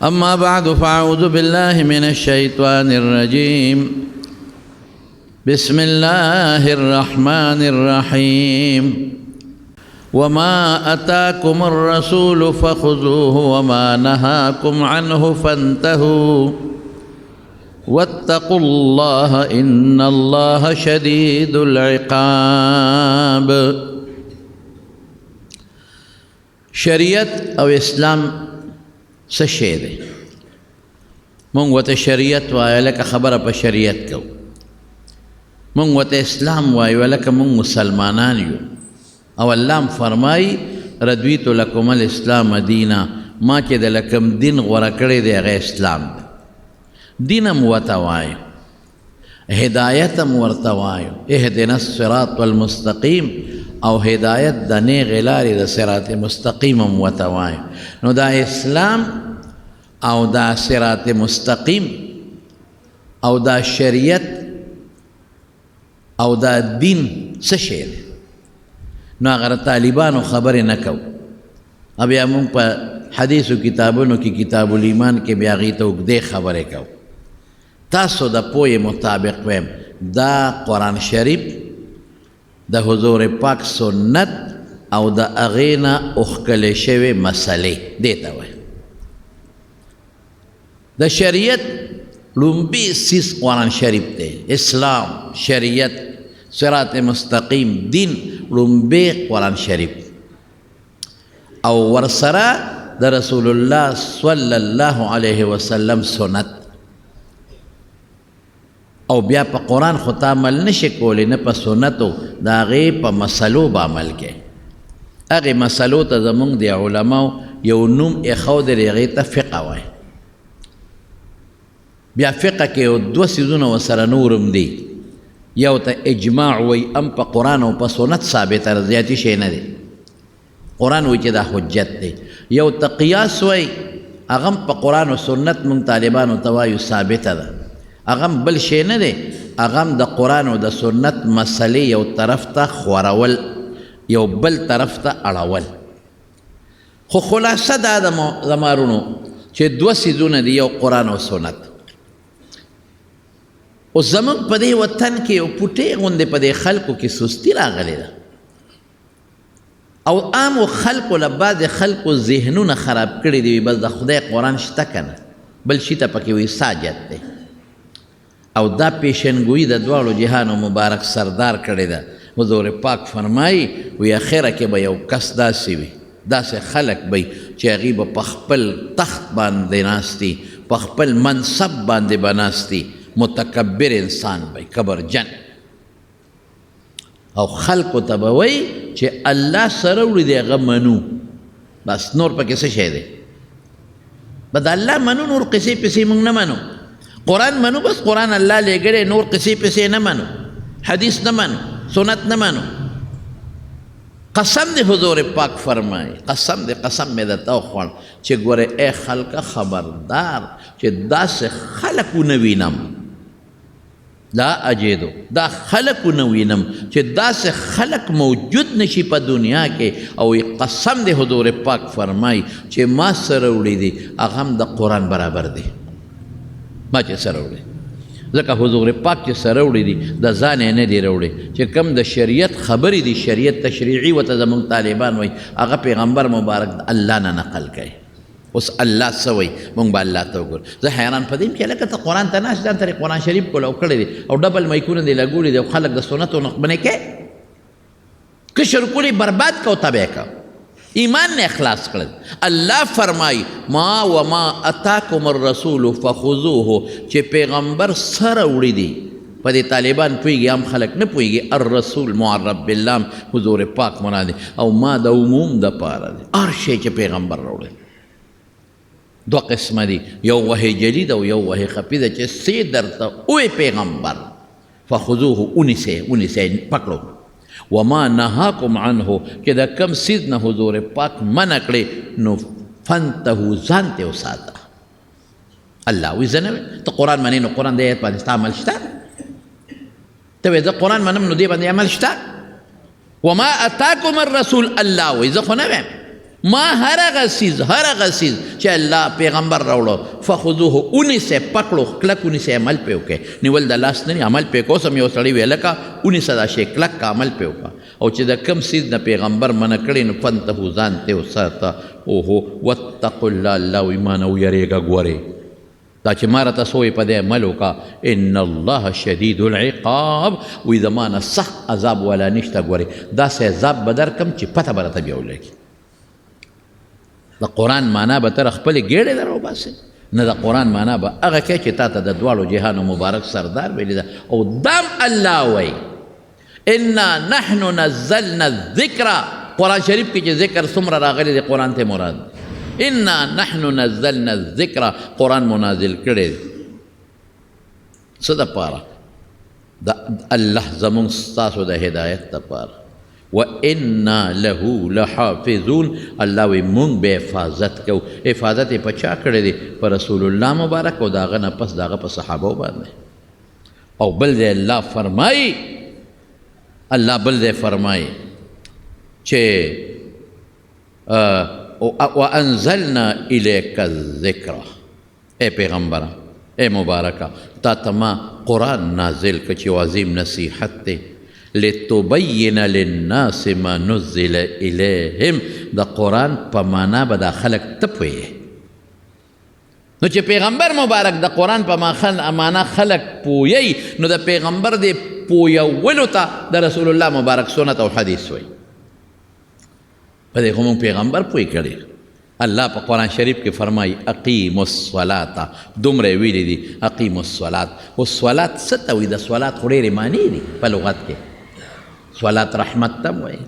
أما بعد، فأعوذ بالله من الشيطان الرجيم. بسم الله الرحمن الرحيم. وما أتاكم الرسول فخذوه وما نهاكم عنه فانتهوا واتقوا الله إن الله شديد العقاب. شریعت او اسلام څه شی دی؟ مونږ ورته شریعت وایو لکه خبره په شریعت کوو، مونږ ورته اسلام وایو لکه مونږ مسلمانان یو. او الله هم فرمایي رضیت لکم الاسلام دینا، ما چې د لکم دین غوره کړی دی هغه اسلام دی. دین هم ورته وایو، هدایت هم ورته وایو، اهدنا الصراط المستقیم، او هدایت د نیغې لارې د صراط مستقیم هم ورته وایو. نو دا اسلام او دا صراط مستقیم او دا شریعت او دا دین څه شی دی؟ نو هغه طالبانو خبرې نه کوو. او بیا مونږ په حدیثو کتابونو کې کتاب الایمان کې بیا هغې ته اوږدې خبرې کوو. تاسو د پوهې مطابق وایم، دا قرآن شریف، د حضور پاک سنت او د هغې نه اوښکلې شوې مسلې دې ته وایي. د شریعت لومبی څیز قرآن شریف دی. اسلام، شریعت، صراط مستقیم، دین لومبی قرآن شریف، او ورسره د رسول الله صلی الله علیه وسلم سنت. او بیا په قرآن خو ته عمل نشي کولی، نه په سنتو، د هغې په مسلو به عمل کوې. هغې مسلو ته زمونږ د علماو یو نوم ایښودی دی، هغې ته فقه وایي. بیا فقه کې یو دوه څیزونه ورسره نور هم دي، یو ته اجماع وایي، هم په قرآن او په سنت ثابته ده، زیاتي شی نه دی. قرآن وایي چې دا حجت دی. یو ته قیاس وایي، هغه هم په قرآن او سنت مونږ طالبانو ته وایو ثابته ده، هغه هم بل شی نه دی، هغه هم د قرآن او د سنت مسلې یو طرف ته خورول، یو بل طرف ته اړول. خو خلاصه دا ده زما وروڼو چې دوه څیزونه دي، یو قرآن او سنت. اوس زموږ په دې وطن کې یو پوټې غوندې په دې خلکو کې سستی راغلې ده، او عامو خلکو له بعضې خلکو ذهنونه خراب کړي دي، بس د خدای قرآن شته که نه، بل شي ته پکې وایي ساجت دی. او دا پیشنګویي د دواړو جهانو مبارک سردار کړې ده. حضور پاک فرمایي وی اخره کې به یو کس داسې وي، داسې خلک به وي چې هغوی به په خپل تخت باندې ناست دي، په خپل منصب باندې به ناست دي، متکبر انسان به وي، کبرجن، او خلکو ته به وایي چې الله سره وړي دی هغه منو، بس نور پکې څه شی دی؟ به د الله منو، نور قصې پسې موږ نه منو. قرآن منو، بس قرآن الله لېږلی، نور قصې پسې نه منو، حدیث نه منو، سنت نه منو. قسم دی حضور پاک فرمایي، قسم دی، قسم مې درته وخوړ چې ګورې ای خلکه خبردار چې داسې خلک ونه وینم، لا اجدو، دا خلک ونه وینم چې داسې خلک موجود نشي په دنیا کې. او قسم دی حضور پاک فرمایي چې ما سره وړي دي هغه هم د قرآن برابر دی، ما چې سره وړي، ځکه حضور پاک چې سره وړي دي د ځان یې نه دي راوړي، چې کوم د شریعت خبرې دي، شریعت تشریعي ورته زموږ طالبان وایي، هغه پیغمبر مبارک د الله نه نقل کوي. اوس الله څه وایي موږ به الله ته وګورو. زه حیران په دې یم چې لکه ته قرآن ته ناست ځان ته قرآن شریف کولاو کړی دی او ډبل مایکونه دې لګولي دي او خلک د سنتو نه منې کوي، کشر کلی برباد کو تباه کو، ایمان نه اخلاص کړل. الله فرمای ما وما اتاکم الرسول فخذوه، چې پیغمبر سره وړي دي. په دې طالبان پوهېږي، عام خلک نه پوهېږي. الرسول معرب باللام حضور پاک مراد دی، او ما د عموم دپاره دی، هر شی چې پیغمبر راوړی. دوه قسمه دي، یو وحی جلی ده او یو وحی خفي ده، چې څه درته ووایي پیغمبر فخذوه، ونیسئ، ونیسئ، پکړو. وما نهاکم عنه، چې د کم څیز نه حضور پاک منع کړې نو فانتهو، ځان ته وساته. الله وایي زه نه وایم، ته قرآن منې نو قرآن دې آیت باندې ستا عمل شته؟ ته وایې زه قرآن منم نو دې باندې عمل شته؟ وما اتاکم الرسول، الله وایي زه خو نه وایم. ما هر هغه څیز، هر هغه څیز چې الله پیغمبر راوړو، فخذوه، ونیسئ، پکړو، کلک ونیسئ، عمل پې وکړئ. نیول د لاس نه، عمل پې کوه. اوس هم یو سړی وی لکه ونیسه دا شی، کلک که عمل پې وکړه. او چې د کم څیز نه پیغمبر منع کړی نو فانتهو، ځان ته وساته. اوهو، واتقوا الله، الله وایي ما نه ویرېږه. ګورې دا چې ما راته څه وایي په دې عمل وکړه. ان الله شدید العقاب، وایي زما نه سخت عذاب والا نشته. ګورې داسې عذاب به درکړم چې پته به راته بیا ولګي. د قرآن معنا به تر خپلې ګېډې در وباسې نه، د قرآن معنا به هغه کوې چې تا ته د دواړو جهانو مبارک سردار ویلي ده. او دام الله وایي انا نحن نزلنا الذکر. قرآن شریف کې چې ذکر څومره راغلی دی قرآن ته مراد. انا نحن نزلنا الذکر، قرآن مو نازل کړی دی. څه دپاره؟ د الله زمونږ ستاسو د هدایت دپاره. وَإِنَّا لَهُ لَحَافِظُونَ، الله وایي مونږ به حفاظت کوو. حفاظت یې په چا کړی دی؟ په رسول الله مبارک او د هغه نه پس د هغه په صحابو باندې. او بل ځای الله فرمایي، الله بل ځای فرمایي چې وَأَنزَلْنَا إِلَيْكَ الذِّكْرَ، ای پیغمبره، ای مبارکه، تا ته ما قرآن نازل کړ چې یو عظیم نصیحت دی. لتبین للناس ما نزل الیهم، د قرآن په معنا به دا خلک ته پوهېږي. نو چې پیغمبر مبارک د قرآن په معنا خلک پوهوي، نو د پیغمبر دې پوهولو ته د رسول الله مبارک سنت او حدیث وایي. په دې خو موږ پیغمبر پوه کړی. الله په قرآن شریف کې فرمایي اقیموا الصلاة، دومره یې ویلي دي اقیموا الصلاة. اوس صلات څه ته وایي؟ د صلات خو ډېرې معنې دي په لغت کې. صلات رحمت ته هم وایي،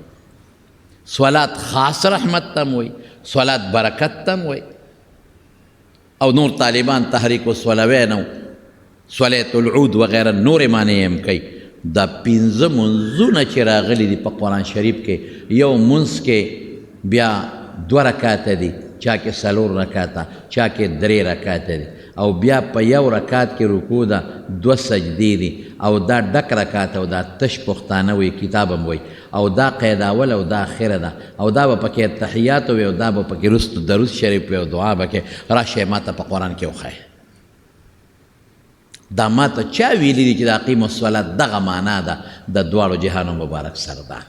صلات خاص رحمت ته هم وایي، صلات برکت ته هم وایي. او نور طالبان تحریک الصلوین او صلات العود وغیره نورې معنې یې هم کوي. دا پنځه منځونه چې راغلي دي په قرآن شریف کې، یو منځ کې بیا دوه رکعته دي، چا کې څلور رکعته، چا کې درې رکعته دي، او بیا په یو رکعت کې رکوع ده، دوه سجدې دي، او دا ډک رکعت او دا تش پښتانه وایي، کتاب هم وایي، او دا قید اول او دا اخره ده، او دا به پکې التحیات وي، او دا به پکې وروسته درود شریف وي او دعا به کې. راشه ما ته په قرآن کې وښایه دا ما ته چا ویلي دي چې د اقیم الصلاة دغه معنا ده د دواړو جهانو مبارک سردار.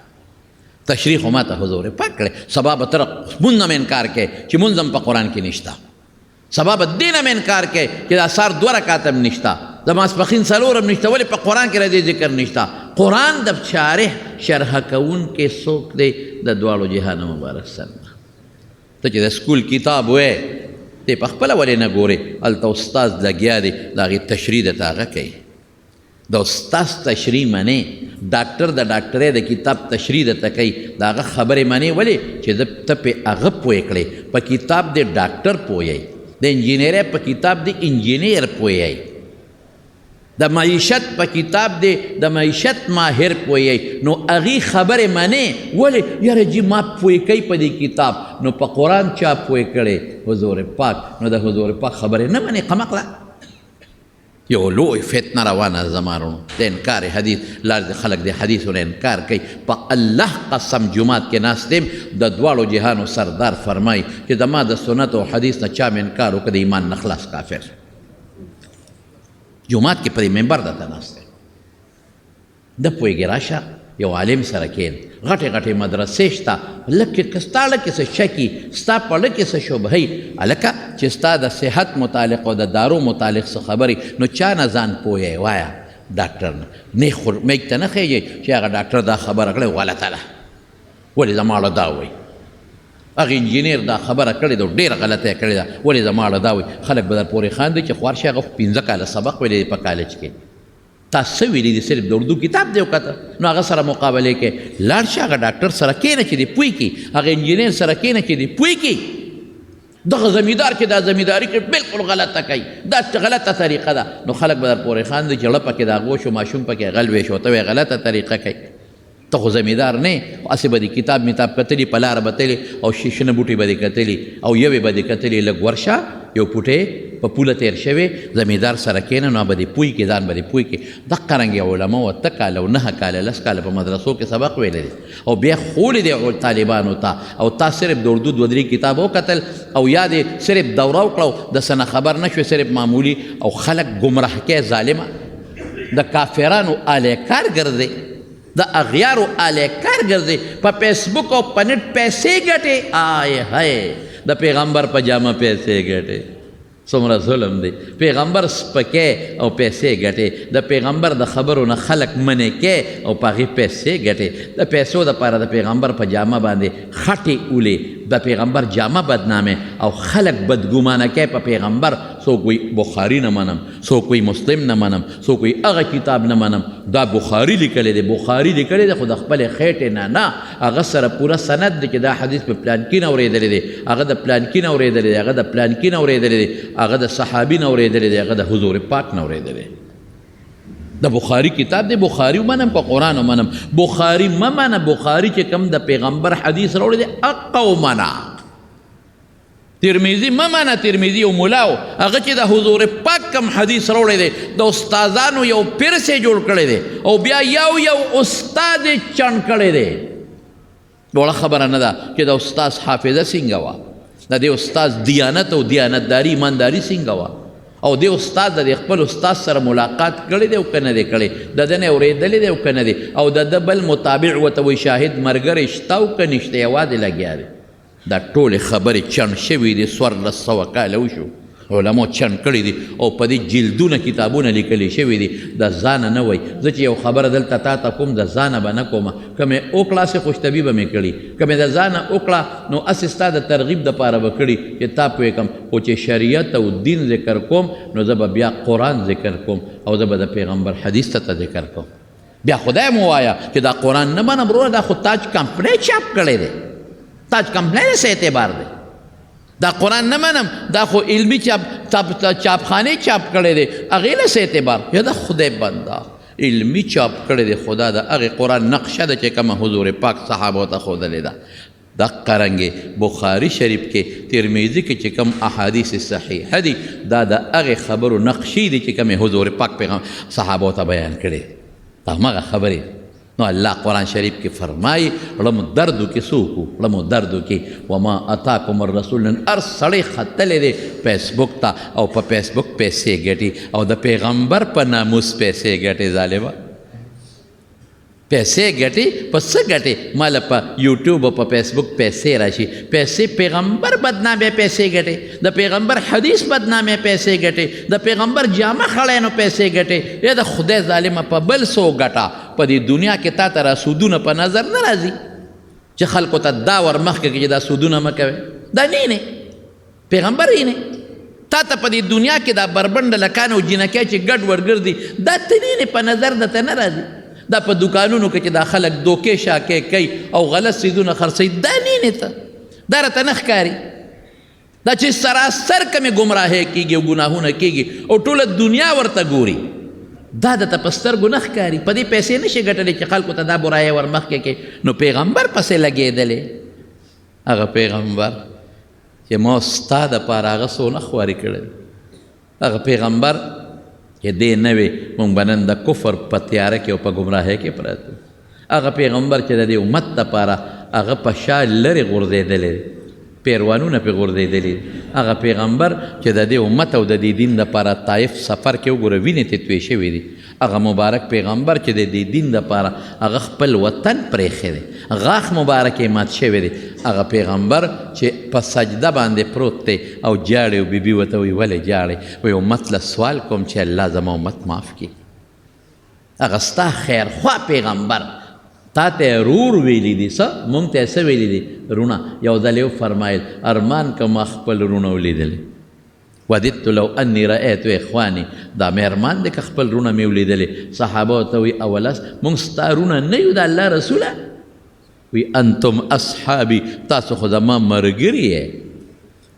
تشریح خو ما ته حضور پاک کړی. سبا به تر مونږ هم انکار کوې چې مونږ هم په قرآن کې نشته، سبا به دې نه هم انکار کوې چې دا سهار دوه رکعته هم نشته، د ماسپښین څلور هم نشته، ولې په قرآن کې راځي ذکر نشته؟ قرآن د شارح شرح کوونکی څوک دی؟ د دواړو جهانو مبارک سردار. ته چې د سکول کتاب وې دی په خپله ولې نه ګورې؟ هلته استاد لګیا دی د هغې تشریح درته هغه کوي. د استاد تشریح منې، ډاکټر د ډاکټرۍ د کتاب تشریح درته کوي، د هغه خبرې منې، ولې چې ته پې هغه پوه کړې. په کتاب دې ډاکټر پوهوي، د انجینرۍ په کتاب دې انجینر پوهوي، د معیشت په کتاب دې د معیشت ماهر پوهوي. نو هغې خبرې منې، ولې؟ یاره جي ما پوه کوي په دې کتاب. نو په قرآن چا پوه کړی؟ حضور پاک. نو د حضور پاک خبرې نه منې، قمقله. یو لوی فتنه روانه ده زما وروڼو، د انکار حدیث لار دې خلک د حدیثو نه انکار کوي. په الله قسم جومات کې ناست یم، د دواړو جهانو سردار فرمایي چې زما د سنت او حدیث نه چا مې انکار وکړ د ایمان نه خلاص کافر. جومات کې په دې منبر درته ناست دی، ده پوهېږي. راشه یو عالم سره کښېن، غټې غټې مدرسې شته، لږ که ستا زړه کې څه شکي، ستا په زړه کې څه شبهه، هلکه چې ستا د صحت متعلق او د دارو متعلق څه خبرې، نو چا نه ځان پوهی؟ وایه ډاکټر نه. نه خو میک ته نه خېږي چې هغه ډاکټر دا خبره کړې غلطه ده، ولې زما زړه دا وایي؟ هغه انجینر دا خبره کړې ده، ډېره غلطه یې کړې ده، ولې زما زړه دا وایي؟ خلک به در پورې خاندي چې خوار شي، هغه خو 5 کاله سبق ویلی دی په کالج کې، تا څه ویلي دي؟ صرف د اردو کتاب دی وکته، نو هغه سره مقابلې کې لاړ شه، هغه ډاکټر سره کښېنه چې دې پوه کړي، هغه انجینر سره کښېنه چې دې پوه کړي. دغه زمیندار چې دا زمینداري کې بالکل غلطه کوي، دا غلطه طریقه ده، نو خلک به در پورې خاندي چې ړه پکې د هغو شو، ماشوم پکې غل وی شو، ته وایې غلطه طریقه کوي. ته خو زمیدار نه، هسې به دې کتاب میتاب کتلي، په لاره به تلې او شنه بوټي به دې کتلي او یوې به دې کتلي. لږ ورشه یو پوټی په پوله تېر شوی، زمیدار سره کښېنه، نو به دې پوه کړي، ځان به دې پوه کړي. دقه رنګې علماو 8 کاله او 9 کاله 10 کاله په مدرسو کې سبق ویلی دی او بیا ښوولی دی طالبانو ته، او تا صرف د اردو 2 3 کتاب وکتل او یا دې صرف دوره وکړه او د څه نه خبر نه شوې، صرف معمولي او خلک ګمراه کوې. ظالمه، د کافرانو آلی کار ګرځې، د اغیارو آلی کار ګرځې، په فیسبوک او په نت پیسې ګټې. آی های، د پیغمبر په جامه پیسې ګټې، څومره ظلم دی. پیغمبر سپکې او پیسې ګټې، د پیغمبر د خبرو نه خلک منې کې او په هغې پیسې ګټې. د پیسو دپاره د پیغمبر په جامه باندې خټې اولې، د پیغمبر جامه بدنامې او خلک بدګمانه کوي په پیغمبر. څوک وایي بخاري نه منم، څوک وایي مسلم نه منم، څوک وایي هغه کتاب نه منم. دا بخاري لیکلی دی، بخاري لیکلی دی خو د خپلې خېټې نه نه، هغه سره پوره سند دی چې دا حدیث په پلانکي نه اورېدلی دی، هغه د پلانکي نه اورېدلی دی، هغه د پلانکي نه اورېدلی دی، هغه د صحابي نه اورېدلی دی، هغه د حضور پاک نه اورېدلی دی. د بخاري کتاب دی، بخاري ومنم که قرآن ومنم؟ بخاري مه منه، بخاري چې کوم د پیغمبر حدیث راوړی دی هقه ومنه. ترمذي مه منه، ترمذي یو ملا و، هغه چې د حضور پاک کوم حدیث راوړی دی د استادانو یو پرس یې جوړ کړی دی او بیا یو یو استاد یې چڼ کړی دی. وړه خبره نه ده چې د استاد حافظه څنګه وه، د دې استاد دیانت او دیانتداري ایمانداري څنګه وه، او دې استاد د دې خپل استاد سره ملاقات کړی دی او که نه دی کړی، د ده نه اورېدلی دی او که نه دی، او د ده بل متابع ورته وایي شاهد ملګری شته او که نشته، یوازې لګیا دی. دا ټولې خبرې چڼ شوې دي، 1400 کاله وشو علماو چڼ کړي دي او په دې جلدونه کتابونه لیکلی شوي دي. د ځانه نه وایي، زه چې یو خبره دلته تا ته کوم د ځانه به نه کومه، که مې وکړه هسې خوشطبي به مې کړي، که مې د ځانه وکړه نو هسې ستا د ترغیب دپاره به کړي چې تا پوه کړم، خو چې شریعت او دین ذکر کوم نو زه به بیا قرآن ذکر کوم او زه به د پیغمبر حدیث ته ذکر کوم. بیا خدای مو وایه چې دا قرآن نه منم وروره، دا خو تاج کمپنۍ چاپ کړی دی، تاج کمپنۍ څه اعتبار دی؟ دا قرآن نه منم، دا خو علمي چاپخانې چاپ کړی دی، هغې له څه اعتبار؟ یا د خدای بنده علمي چاپ کړی دی، خدا د هغې قرآن نقشه ده چې کومه حضور پاک صحابو ته ښودلې ده. دقه رنګې بخاري شریف کې ترمذي کې چې کوم احادیث صحیحه دي دا د هغې خبرو نقشې دي چې کومې حضور پاک پیغام صحابو ته بیان کړي، دا هماغه خبرې. نو الله قرآن شریف کې فرمایي ړمو دردو کې څوک وو، ړمو دردو کې وما اتاکم الرسول. نن هر سړی ختلی دی فیسبوک ته او په فیسبوک پیسې ګټي او د پیغمبر په ناموس پیسې ګټي. ظالمه پیسې ګټي، په څه ګټي؟ ماله په یوټیوب او په فیسبوک پیسې راشي، پیسې پیغمبر بدنامې پیسې ګټي، د پیغمبر حدیث بدنامې پیسې ګټي، د پیغمبر جامه خړی نو پیسې ګټي. یا د خدای ظالمه په بل څه وګټه، په دې دنیا کې تا ته را سودونه په نظر نه راځي چې خلکو ته دا ور مخکې کړي چې دا سودونه مه کوئ، دا نه نه پیغمبر یې نه. تا ته په دې دنیا کې دا بربنډه لکان او جینکۍ چې ګډ ورګرځي دا ته نه نه په نظر درته نه راځي. دا په دوکانونو کې چې دا خلک دوکې شاکې کوي او غلط څیزونه خرڅوي دا نه نه ته دا راته نه ښکاري. دا چې سراسر کمې ګمراهۍ کېږي او ګناهونه کېږي او ټوله دنیا ورته ګوري دا درته په سترګو نه ښکاري. په دې پیسې نه شي ګټلی چې خلکو ته دا برایۍ ور مخکې کړي. نو پیغمبر پسې لګېدلی، هغه پیغمبر چې ما ستا دپاره هغه څونه خواري کړی، هغه پیغمبر چې دی نه وي موږ به نن د کفر په تیاره کې او په ګمراهۍ کې پراته وو، هغه پیغمبر چې د دې امت دپاره هغه په شا لرې غورځېدلی دی، پیروانونه پرې غورځېدلي دي، هغه پیغمبر چې د دې امت او د دې دین دپاره طایف سفر کې وګوره وینې ترې توی شوې دي، هغه مبارک پیغمبر چې د دې دین دپاره هغه خپل وطن پرېښی دی، غاښ مبارک یې مات شوی دی، هغه پیغمبر چې په سجده باندې پروت دی او ژاړي او بیبي ورته وایي ولې ژاړې؟ وایي امت له سوال کوم چې الله زما امت معاف کړي. هغه ستا خیرخوا پیغمبر تا ته یې رور ویلي دي، څه مونږ ته یې څه ویلي دي؟ روڼه. یو ځل یې وفرمایل ارمان که ما خپل روڼه ولیدلې، وددت لو اني رأيت اخواني، دا مې ارمان دی که خپل روڼه مې ولیدلې. صحابه ورته وایي اولس مونږ ستا روڼه نه یو د الله رسوله؟ وی انتم اصحابي، تاسو خو زما ملګري یې.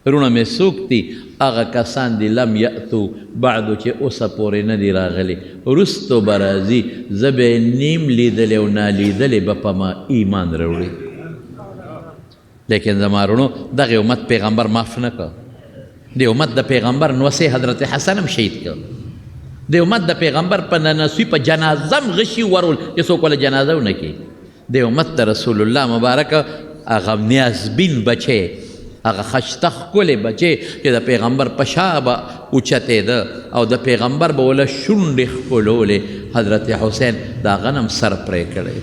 روڼه مې څوک دي؟ هغه کسان دي لم یأتو بعد چې اوسه پورې نه دي راغلي، وروستو به راځي، زه به یې نیم لیدلی او نالیدلی به په ما ایمان راوړي. لیکن زما وروڼو دغې امت پیغمبر معاف نه کړ. دې امت د پیغمبر نوسې حضرت حسن هم شهید کړ. دې امت د پیغمبر په ننسوي په جنازه هم غشي ورول چې څوک وله جنازه ونه کړي. دې امت د رسول الله مبارک هغه نیازبین بچی، هغه خشته ښکلی بچی چې د پیغمبر په شا به اوچتېده او د پیغمبر به وله شونډې ښکلولې، حضرت حسین د هغه نه هم سر پرې کړی.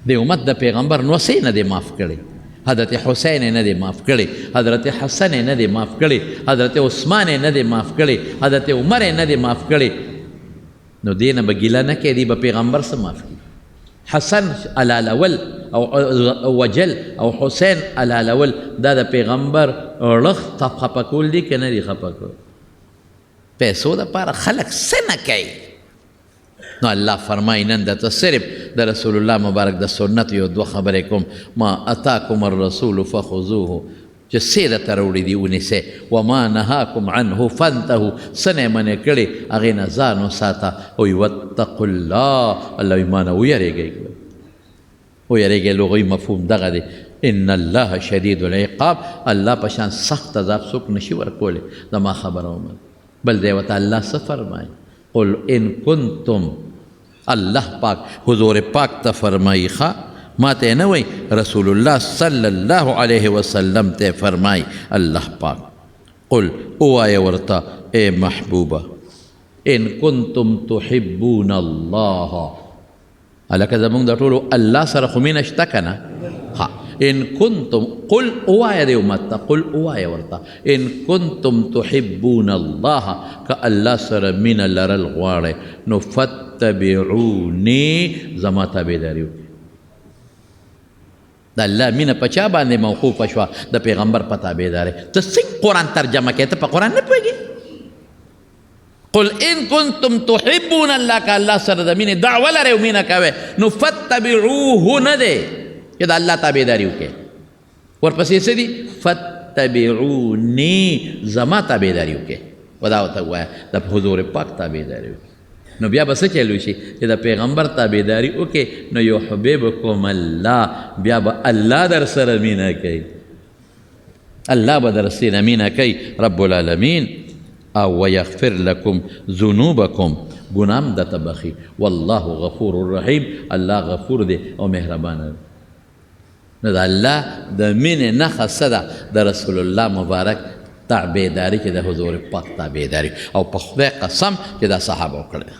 دې امت د پیغمبر نوسې نه دی معاف کړی، حضرت حسین نه دی معاف کړی، حضرت حسن نه دی معاف کړی، حضرت عثمان نه دی معاف کړی، حضرت عمر نه دی معاف کړی. نو دې نه به ګیله نه کوي، دی به پیغمبر څه معاف کړي؟ حسن حلالول او وجل او حسین حلالول دا د پیغمبر ړخ ته خفه کول دي که نه دي خفه کول؟ پیسو دپاره خلک څه نه کوي. نو الله فرمایي نن درته صرف د رسول الله مبارک د سنت یو دوه خبرې کوم. ما اتاکم الرسول فخذوه، چې څه یې درته راوړي دي ونیسئ، وما نهاکم عنه فانتهو، څه نه یې منع کړي هغې نه ځان وساته. وایي واتقوا الله، الله وایي ما نه ویرېږئ. ویرېږئ لغوي مفهوم دغه دی، ان الله شدید العقاب، الله په شان سخت عذاب څوک نشي ورکولی. زما خبره ومنه. بل ځای ورته الله څه فرمایي؟ قل ان کنتم، الله پاک حضور پاک ته فرمایي، ښه ما ته نه وایي، رسول الله صلی الله علیه وسلم ته فرمایي الله پاک، قل ووایه ورته ای محبوبه، ان کنتم تحبون الله، هلکه زمونږ د ټولو الله سره خو مینه شته که نه؟ ها، ان کنتم، قل ووایه دې امت ته، قل ووایه ورته ان کنتم تحبون الله، که الله سره مینه لرل غواړئ نو فاتبعوني، زما تابعداري وکړئ. د الله مینه په چا باندې موقوفه شوه؟ د پیغمبر په تابعدارۍ. ته څنګه قرآن ترجمه کوې؟ ته په قرآن نه پوهېږې؟ قل ان کنتم تحبون الله، که الله سره د مینې دعوه لرئ او مینه کوئ نو فاتبعوه نه دی چې د الله تابعداري وکړئ، ورپسې څه دي؟ فاتبعوني، زما تابعداري وکړئ. ودا ورته ووایه د حضور پاک تابعداري وکړئ. نو بیا به څه چل وشي؟ چې د پیغمبر تابعداري وکړئ نو یحببکم الله، بیا به الله در سره مینه کوي، الله به در سره مینه کوي رب العالمین. او ویغفر لکم ذنوبکم، ګناه هم درته بخښي. والله غفور رحیم، الله غفور دی او مهربانه دی. نو د الله د مینې نښه څه ده؟ د رسول الله مبارک تابعداري، چې د حضور پاک تابعداري. او په خدای قسم چې دا صحابه کړې ده،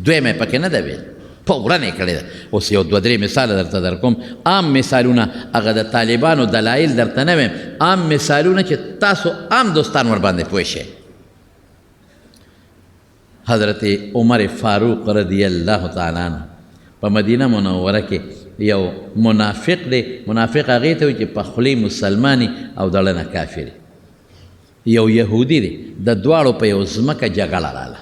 دویمه یې پکې نه ده ویلې، فوراً یې کړې ده. اوس یو دوه درې مثاله درته درکوم، عام مثالونه، هغه د طالبانو دلایل درته نه وایم، عام مثالونه چې تاسو عام دوستان ورباندې پوه شئ. حضرت عمر فاروق رضی الله تعالی عنه په مدینه منوره کې یو منافق دی. منافق هغې ته وایي چې په خولې مسلماني او د زړه نه کافر، یو یهودي دی. د دواړو په یو ځمکه جګړه راله،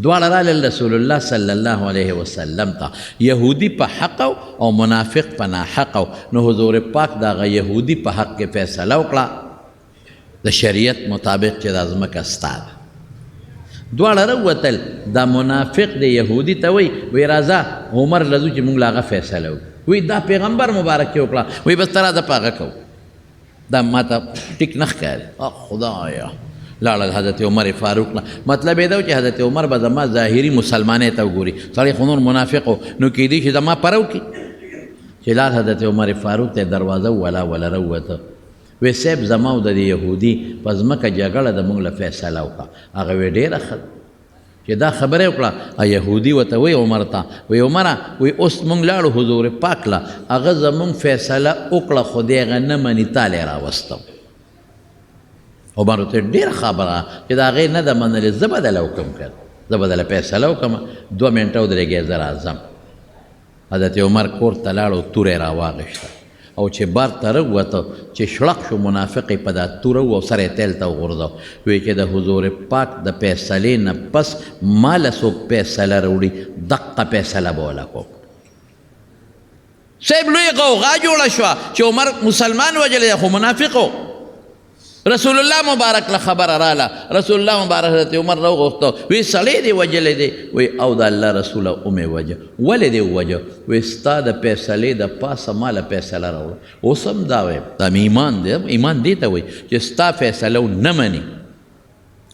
دواړه رالل رسول الله صلی الله علیه وسلم ته. یهودي په حق او منافق په ناحق. نو حضور پاک د هغه یهودي په حق کې فیصله وکړه د شریعت مطابق چې دا ځمکه ستا ده. دواړه راووتل، دا منافق دی یهودي ته وایي، وایي راځه عمر له ځو چې موږ له هغه فیصله وکړو. وایي دا پیغمبر مبارک چې وکړه، وایي بس ته راځه په هغه کوو، دا ما ته ټیک نه ښکاري. خدایه، لاړل حضرت عمر فاروق له. مطلب یې دا و چې حضرت عمر به زما ظاهري مسلمانۍ ته وګوري، سړی خو نور منافق و، نو کېدی شي زما پره وکړي. چې لاړ حضرت عمر فاروق ته دروازه ووله، وله راووته، وی صاحب زما او د دې یهودي په ځمکه جګړه ده، موږ له فیصله وکړه. هغه وی ډېره ښه ده. چې دا خبره یې وکړه، یهودي ورته وایي عمر ته، وایي عمره، وایي اوس موږ لاړو حضور پاک له، هغه زموږ فیصله وکړه خو دی هغه نه مني، تا له یې راوستم. عمر ورته ډېره خبره چې د هغې نه ده منلې، زه به دله وکړم که زه به دله فیصله وکړم، 2 منټه ودرېږئ زه راځم. حضرت عمر کور ته لاړ او توره یې راواخیسته، او چې بار ته راووته چې شړق شو منافق یې په دا توره و او سر یې تیل ته وغورځاوه. وایي چې د حضور پاک د فیصلې نه پس ما له څوک فیصله راوړي، دقه فیصله به وله کوم. صاحب لوی غوغا جوړه شوه چې عمر مسلمان وژلی دی خو منافق و. رسول الله مبارک له خبره راله، رسول الله مبارک حضرت عمر راوغوښته، وی سړی دې وژلی دی؟ وی او د الله رسوله ومې وژه. ولې دې ووژه؟ وی ستا د فیصلې د پاسه ما له فیصله راوړه. اوس هم دا وایم، دا مې ایمان دی، ایمان دې ته وایي چې ستا فیصله ونه مني،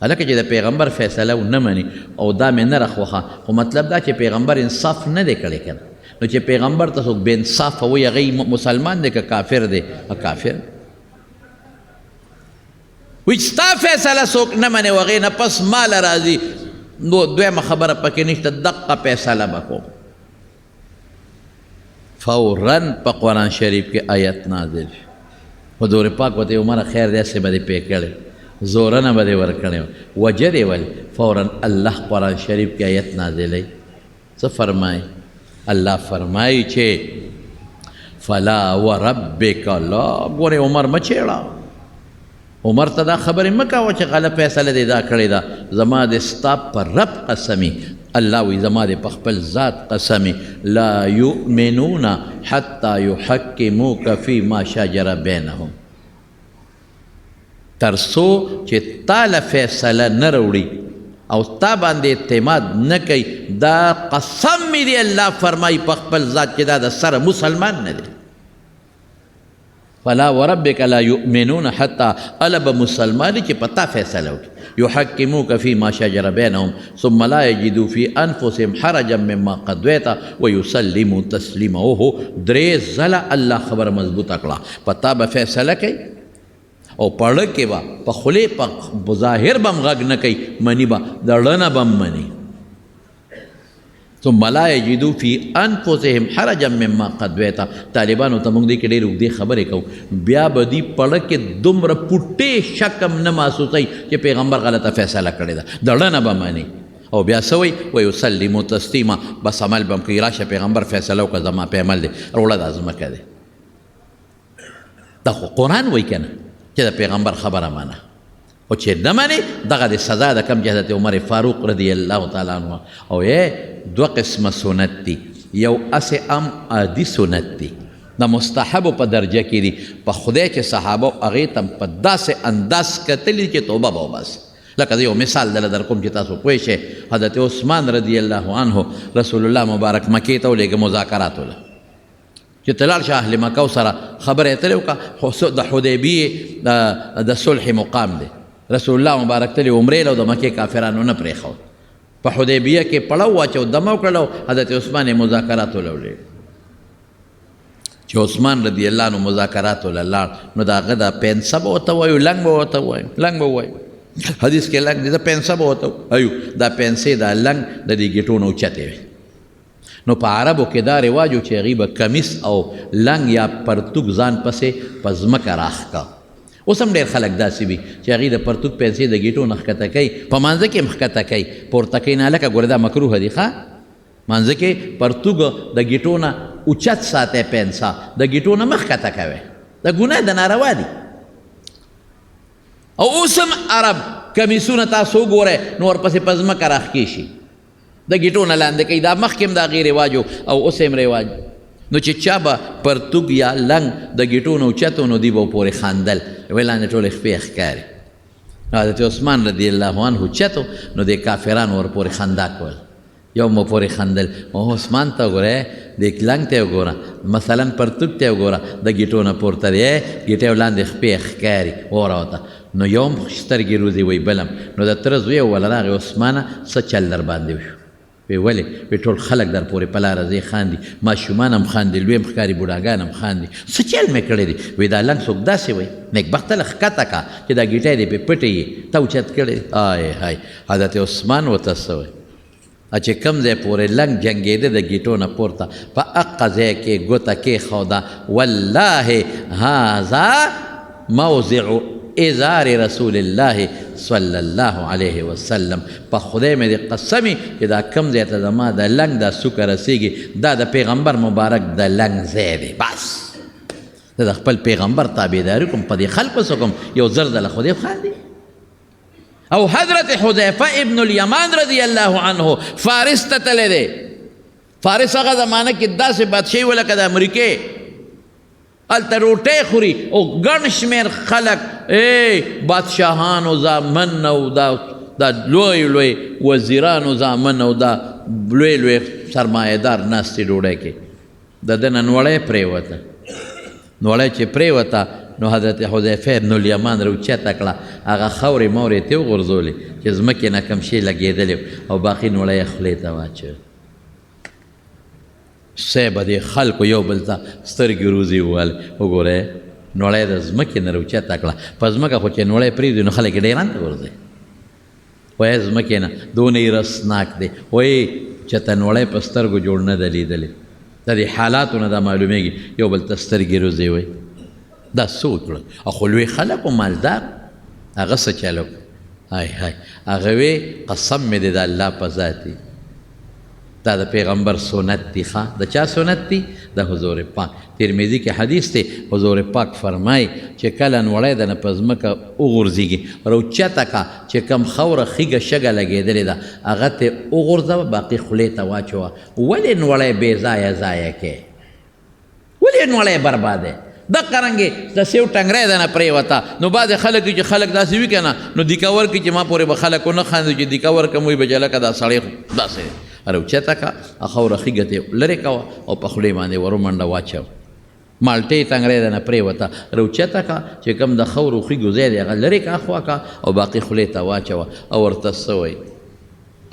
هلکه چې د پیغمبر فیصله ونه مني او دا مې نه راخوښه، خو مطلب دا چې پیغمبر انصاف نه دی کړی که نه، نو چې پیغمبر ته څوک بې انصافه وایي هغه مسلمان دی که کافر دی؟ کافر. وایي چې ستا فیصله څوک نه مني او هغې نه پس ماله راځي، نو دویمه خبره پکې نشته، دقه فیصله به کوم. فورا په قرآن شریف کې آیت نازل شو. حضور پاک ورته عمره خیر دی، هسې به دې پې کړی، زورنه به دې ورکړې وه، وجه دې ولې؟ فورا الله قرآن شریف کې آیت نازلوي. څه فرمایي؟ الله فرمایي چې فلا وربک لا، ګورې عمر مه چېړه، عمر ته دا خبرې مه کوه چې غلط فیصله دې دا کړې ده، زما دې ستا په رب قسمي، الله وایي زما دې په خپل ذات قسمي، لا یؤمنون حتی یحکموک فیما شجر بینهم، تر څو چې تا له فیصله نه راوړي او تا باندې اعتماد نه کوي، دا قسم مې دی الله فرمایي په خپل ذات چې دا د سره مسلمان نه دی. فلا وربک لا یؤمنون حتی اله به مسلمان چې په تا فیصله وکړي، یحکموک فیما شجر بینهم ثم لا یجدو فی انفسهم حرجا مما قضیت ویسلموا تسلیما. اوهو، درې ځله الله خبره مضبوطه کړه، په تا به فیصله کوي او په ړه کې به په خولې په ظاهر به هم غږ نه کوي، مني به، د ړه نه به هم مني. ثم لا یجدو فی انفسهم حرجا مما قضیت. طالبانو ته موږ دې کې ډېرې اوږدې خبرې کوو، بیا به دوی په ړه کې دومره پوټې شک هم نه محسوسوي چې پیغمبر غلطه فیصله کړې ده، د ړه نه به مني. او بیا څه وایي؟ ویسلمو تسلیما، بس عمل به هم کوي، راشه پیغمبر فیصله وکړه زما په عمل دی، روړه دا ځمکه دی. دا خو قرآن وایي که نه چې د پیغمبر خبره منه، او چې نه منې دغه د سزا ده، کوم چې حضرت عمر فاروق رضی الله تعالی عنه. او یې دوه قسمه سنت دي، یو هسې عام عادي سنت دي، د مستحبو په درجه کې دي، په خدای چې صحابه هغې ته په داسې انداز کتلي چې توبه به وباسي. لکه زه یو مثال دله در کوم چې تاسو پوه شئ. حضرت عثمان رضی الله عنه رسول الله مبارک مکې ته ولېږه مذاکراتو له، چې ته لاړ شه اهل مکه سره خبرې اترې وکړه، خو د حدیبیې د صلح مقام دی. رسول الله مبارک تللی عمرې له، د مکې کافرانو نه پرېښود، په حدیبیه کې پړاو واچو، دمه وکړله، حضرت عثمان یې مذاکراتو له ولېږه. چې عثمان رضی الله عنه مذاکراتو له لاړ، نو د هغه دا پنسه به ورته وایو، لنګ به ورته وایو، لنګ به وایو، حدیث کې لنګ دی، دا پنسه به ورته وایو، دا پنسې دا لنګ د دې ګیټو نه اوچتې وې. نو په عربو کې دا رواج و چې هغوی به کمیس او لنګ یا پرتوګ ځان پسې په ځمکه راښکه. اوس هم ډېر خلک داسې وي چې هغوی د پرتوګ پیسې د ګیټو نه ښکته کوي، په مانځه کې هم ښکته کوي، پورته کوي نه. هلکه ګوره دا مکروه دي، ښه مانځه کې پرتوګ د ګیټو نه اوچت ساتئ، پنسه د ګیټو نه مه ښکته کوئ، دا ګناه ده، ناروا دي. او اوس هم عرب کمیسونه تاسو وګورئ نو ورپسې په ځمکه راښکې شي، د ګیټو نه لاندې کوي. دا مخکې هم د هغې رواج و او اوس هم رواج. نو چې چا به پرتوګ یا لنګ د ګیټو نه اوچت و، نو دوی به پورې خندل، ویل لاندې ټولې خپې ښکاري. حضرت عثمان رضی الله عنه اوچت و، نو دې کافرانو ورپورې خندا کول، یو مو پورې خندل، او عثمان ته وګوره، دې لنګ ته وګوره، مثلا پرتوګ ته وګوره، د ګیټو نه پورته دی، ګیټې لاندې خپې ښکاري، وره ورته. نو یو هم سترګې روزي وایي بلم. نو د تره زوی وله راغی، عثمانه څه چل در باندې وشو؟ وی ولې؟ وی ټول خلک در پورې په لاره ځي خاندي، ماشومان هم خاندي، لوی هم ښکاري، بوډاګان هم خاندي، څه چل مې کړی دی؟ وی دا لنګ څوک داسې وایي، نېکبخته له ښکته کا چې دا ګیټی دې پرې پټې یې، تا اوچت کړی. آی های، حضرت عثمان ورته څه وایي؟ چې کوم ځای پورې لنګ جنګېده د ګیټو نه پورته، په هقه ځای کې ګوته کېښوده، والله هذا موضع ازار رسول الله صلی الله علیه وسلم. په خدای مې دې قسمي چې دا کوم ځای ته زما د لنګ دا سوکه رسېږي، دا د پیغمبر مبارک د لنګ ځای دی. بس زه د خپل پیغمبر تابعداري کوم، په دې خلکو څه کوم، یو زر ځله خدای خاندي. او حضرت حذیفه ابن الیمان رضی الله عنه فارس ته تللی دی. فارس هغه زمانه کې داسې بادشاهي وه لکه د امریکې. هلته روټۍ خوري او ګڼ شمېر خلک، ای بادشاهانو زامن او دا دا لوی لوی وزیرانو زامن او دا لوی لوی سرمایهدار ناست دي ډوډۍ کې. د ده نه نوړی پرېوته، نوړی چې پرېوته نو حضرت حذیفه ابن الیمان راوچته کړه، هغه خاورې مورې ترې وغورځولې چې ځمکې نه کوم شی لګېدلی او باقي نوړی یې خولې ته واچوه. صاحب دې خلکو یو بل ته سترګې روزي ووهلې، وګورئ نوړی د ځمکې نه راوچته کړه، په ځمکه خو چې نوړی پرېږدي نو خلک یې ډېران ته غورځوي، وایي ځمکې نه دونه یې رسناک دی، وایي چې ته نوړی په سترګو جوړ نه ده لیدلی. د دې حالاتو نه دا معلومیږي یو بل ته سترګې روزي وایي دا څه وکړل، خو لوی خلک و مالدار هغه څه چل وکړ. های های، هغه وی قسم مې دی د الله په ذات دی، دا د پیغمبر سنت دی. ښه د چا سنت دی؟ د حضور پاک. ترمذي کې حدیث دی، حضور پاک فرمایي چې کله نوړی د نه په ځمکه وغورځېږي راوچته که چې کم خاوره خیږه شګه لګېدلې ده هغه ته وغورځوه، باقي خولې ته واچوه. ولې نوړی بې ځایه ضایع کې؟ ولې نوړی بربادی؟ دقه رنګې د سیو ټنګری د نه پرېوته، نو بعضې خلک چې خلک داسې وي که نه، نو دیکه ورکړي چې ما پورې به خلک ونه خاندي، چې دیکه ورکړم وایي به چې هلکه دا سړی خو داسې دی. راوچته که خاوره خیږه ترې لرې کوه او په خولې باندې ورومنډه واچوه. مالټې ټنګری د نه پرېوته، راوچته که چې کوم د خاورو خیږو ځای دی هغه لرې که اخوا که او باقي خولې ته واچوه. او ورته څه وایي؟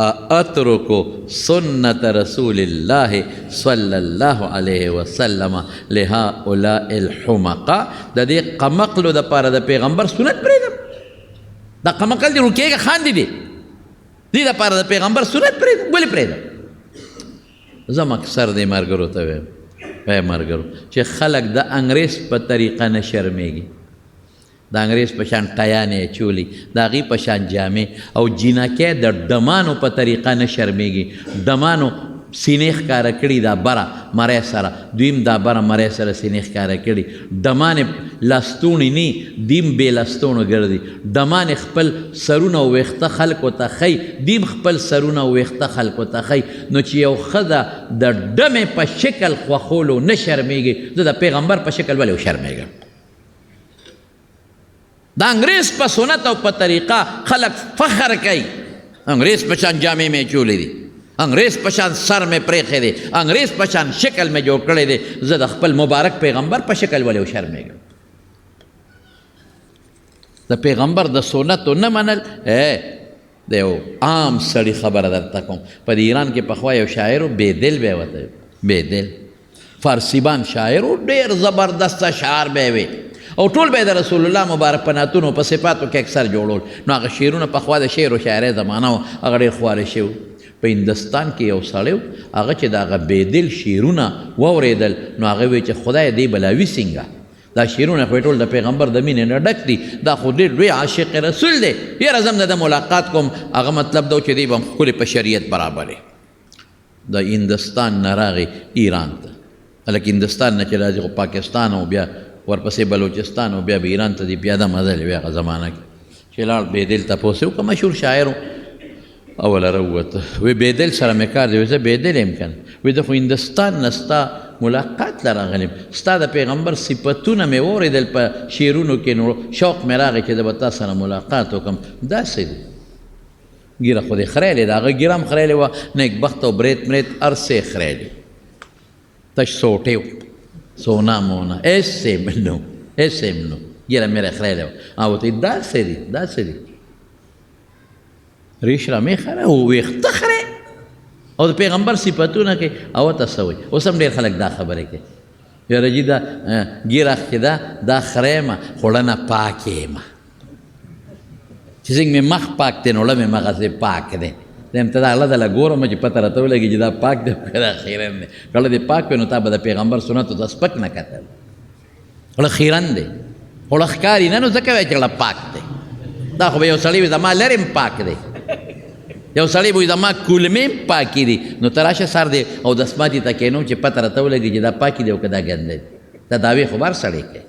اترک سنت رسول الله صلی الله علیه وسلم لهؤلاء الحمقاء، د دې قمقلو دپاره د پیغمبر سنت پرېږدم؟ دا قمقل دې ورکېږه خاندي دي، دې دپاره د پیغمبر سنت پرېږدم؟ ولې پرېږدم؟ زه اکثر دې ملګرو ته وایم، ای ملګرو چې خلک د انګریز په طریقه نه شرمېږي، د انګریز په شان ټیانې اچولي، د هغې په شان جامې، او جینکۍ د ډمانو په طریقه نه شرمېږي. ډمانو سینې ښکاره کړي دا بره مری سره، دویم دا بره مری سره سینې ښکاره کړي، ډمانې لستوڼي نی دیم بې لستوڼو ګرځي، ډمانې خپل سرونه او ویښته خلکو ته ښیي، دیم خپل سرونه او ویښته خلکو ته ښیي. نو چې یو ښځه د ډمې په شکل خوښولو نه شرمېږي، زه د پیغمبر په شکل ولې وشرمېږم؟ د انګریز په سنت او په طریقه خلک فخر کوي، انګریز په شان جامې مې اچولې دي، انګریز په شان سر مې پرېښی دی، انګریز په شان شکل مې جوړ کړی دی، زه د خپل مبارک پیغمبر په شکل ولې وشرمېږم؟ د پیغمبر د سنتو نه منل د یو عام سړي خبره درته کوم. په دې ایران کې پخوا یو شاعر و، بېدل به یې ورته ویل، بېدل فارسیبان شاعر و، ډېر زبردست شعر به یې وی، او ټول به یې د رسول الله مبارک په نعتونو په صفاتو کې اکثر جوړول. نو هغه شعرونه پخوا د شعر و شاعرۍ زمانه وه، هغه ډېر خواره شوي وو. په هندوستان کې یو سړی و، هغه چې د هغه بېدل شعرونه واورېدل نو هغه وی چې خدای دې بلاوي څنګه، دا شعرونه خو ټول د پیغمبر د مینې نه ډک دي، دا خو ډېر لوی عاشق رسول دی، یاره زه هم د ده ملاقات کوم. هغه مطلب دا و چې دی به هم ښکلې په شریعت برابرې. د هندوستان نه راغی ایران ته، هلکه هندوستان نه چې راځي خو پاکستان او بیا ورپسې بلوچستان او بیا به ایران ته دی پیاده مزل وي. هغه زمانه کې چې لاړ بېدل تپوس یې وکړه، مشهور شاعر و، اوله راووته، وی بېدل سره مې کار دی، وی زه بېدل یم که نه، وی زه خو هندوستان نه ستا ملاقات له راغلی یم، ستا د پیغمبر صفتونه مې واورېدل په شعرونو کې، نو شوق مې راغی چې زه به تا سره ملاقات وکړم. داسې دی ږیره خو دې خریلې ده، هغه ږیره هم خریلې وه، نېکبخت او برېت مرېت هر څه یې خریلي، تش سوټې و، سونا مونا هېڅ یې نه و، هېڅ یې نه و، ږیره مې خریلې وه. هغه ورته وایي داسې دي، داسې دي، ریش را مې خره او ویښته خره او د پیغمبر صفتونه کوي. او ته څه وایي؟ اوس هم ډېر خلک دا خبرې کوي، یاره جي دا ږیره چې ده دا خره یم، خو ړنه پاک یم، چې څنګه مې مخ پاک دی نو ړه مې مغزې پاک دی. زه یم ته دا ړه دله ګورم چې پته راته ولګي چې دا پاک دی او که دا خیرن دی. که ړه دې پاک وي نو تا به د پیغمبر سنتو ته سپک نه کتل. ړه خیرن دی خو ړه ښکاري نه، نو ځکه وایي چې ړه پاک دی. دا خو به یو سړی وي زما لرې هم پاک دی، یو سړی به وي زما کولمې هم پاکې دي، نو ته راشه سر دې او دستماتي ته کښېنوم چې پته راته ولګي چې دا پاکې دي او که دا ګنده دي. دا دعوې خو به هر سړی کوي.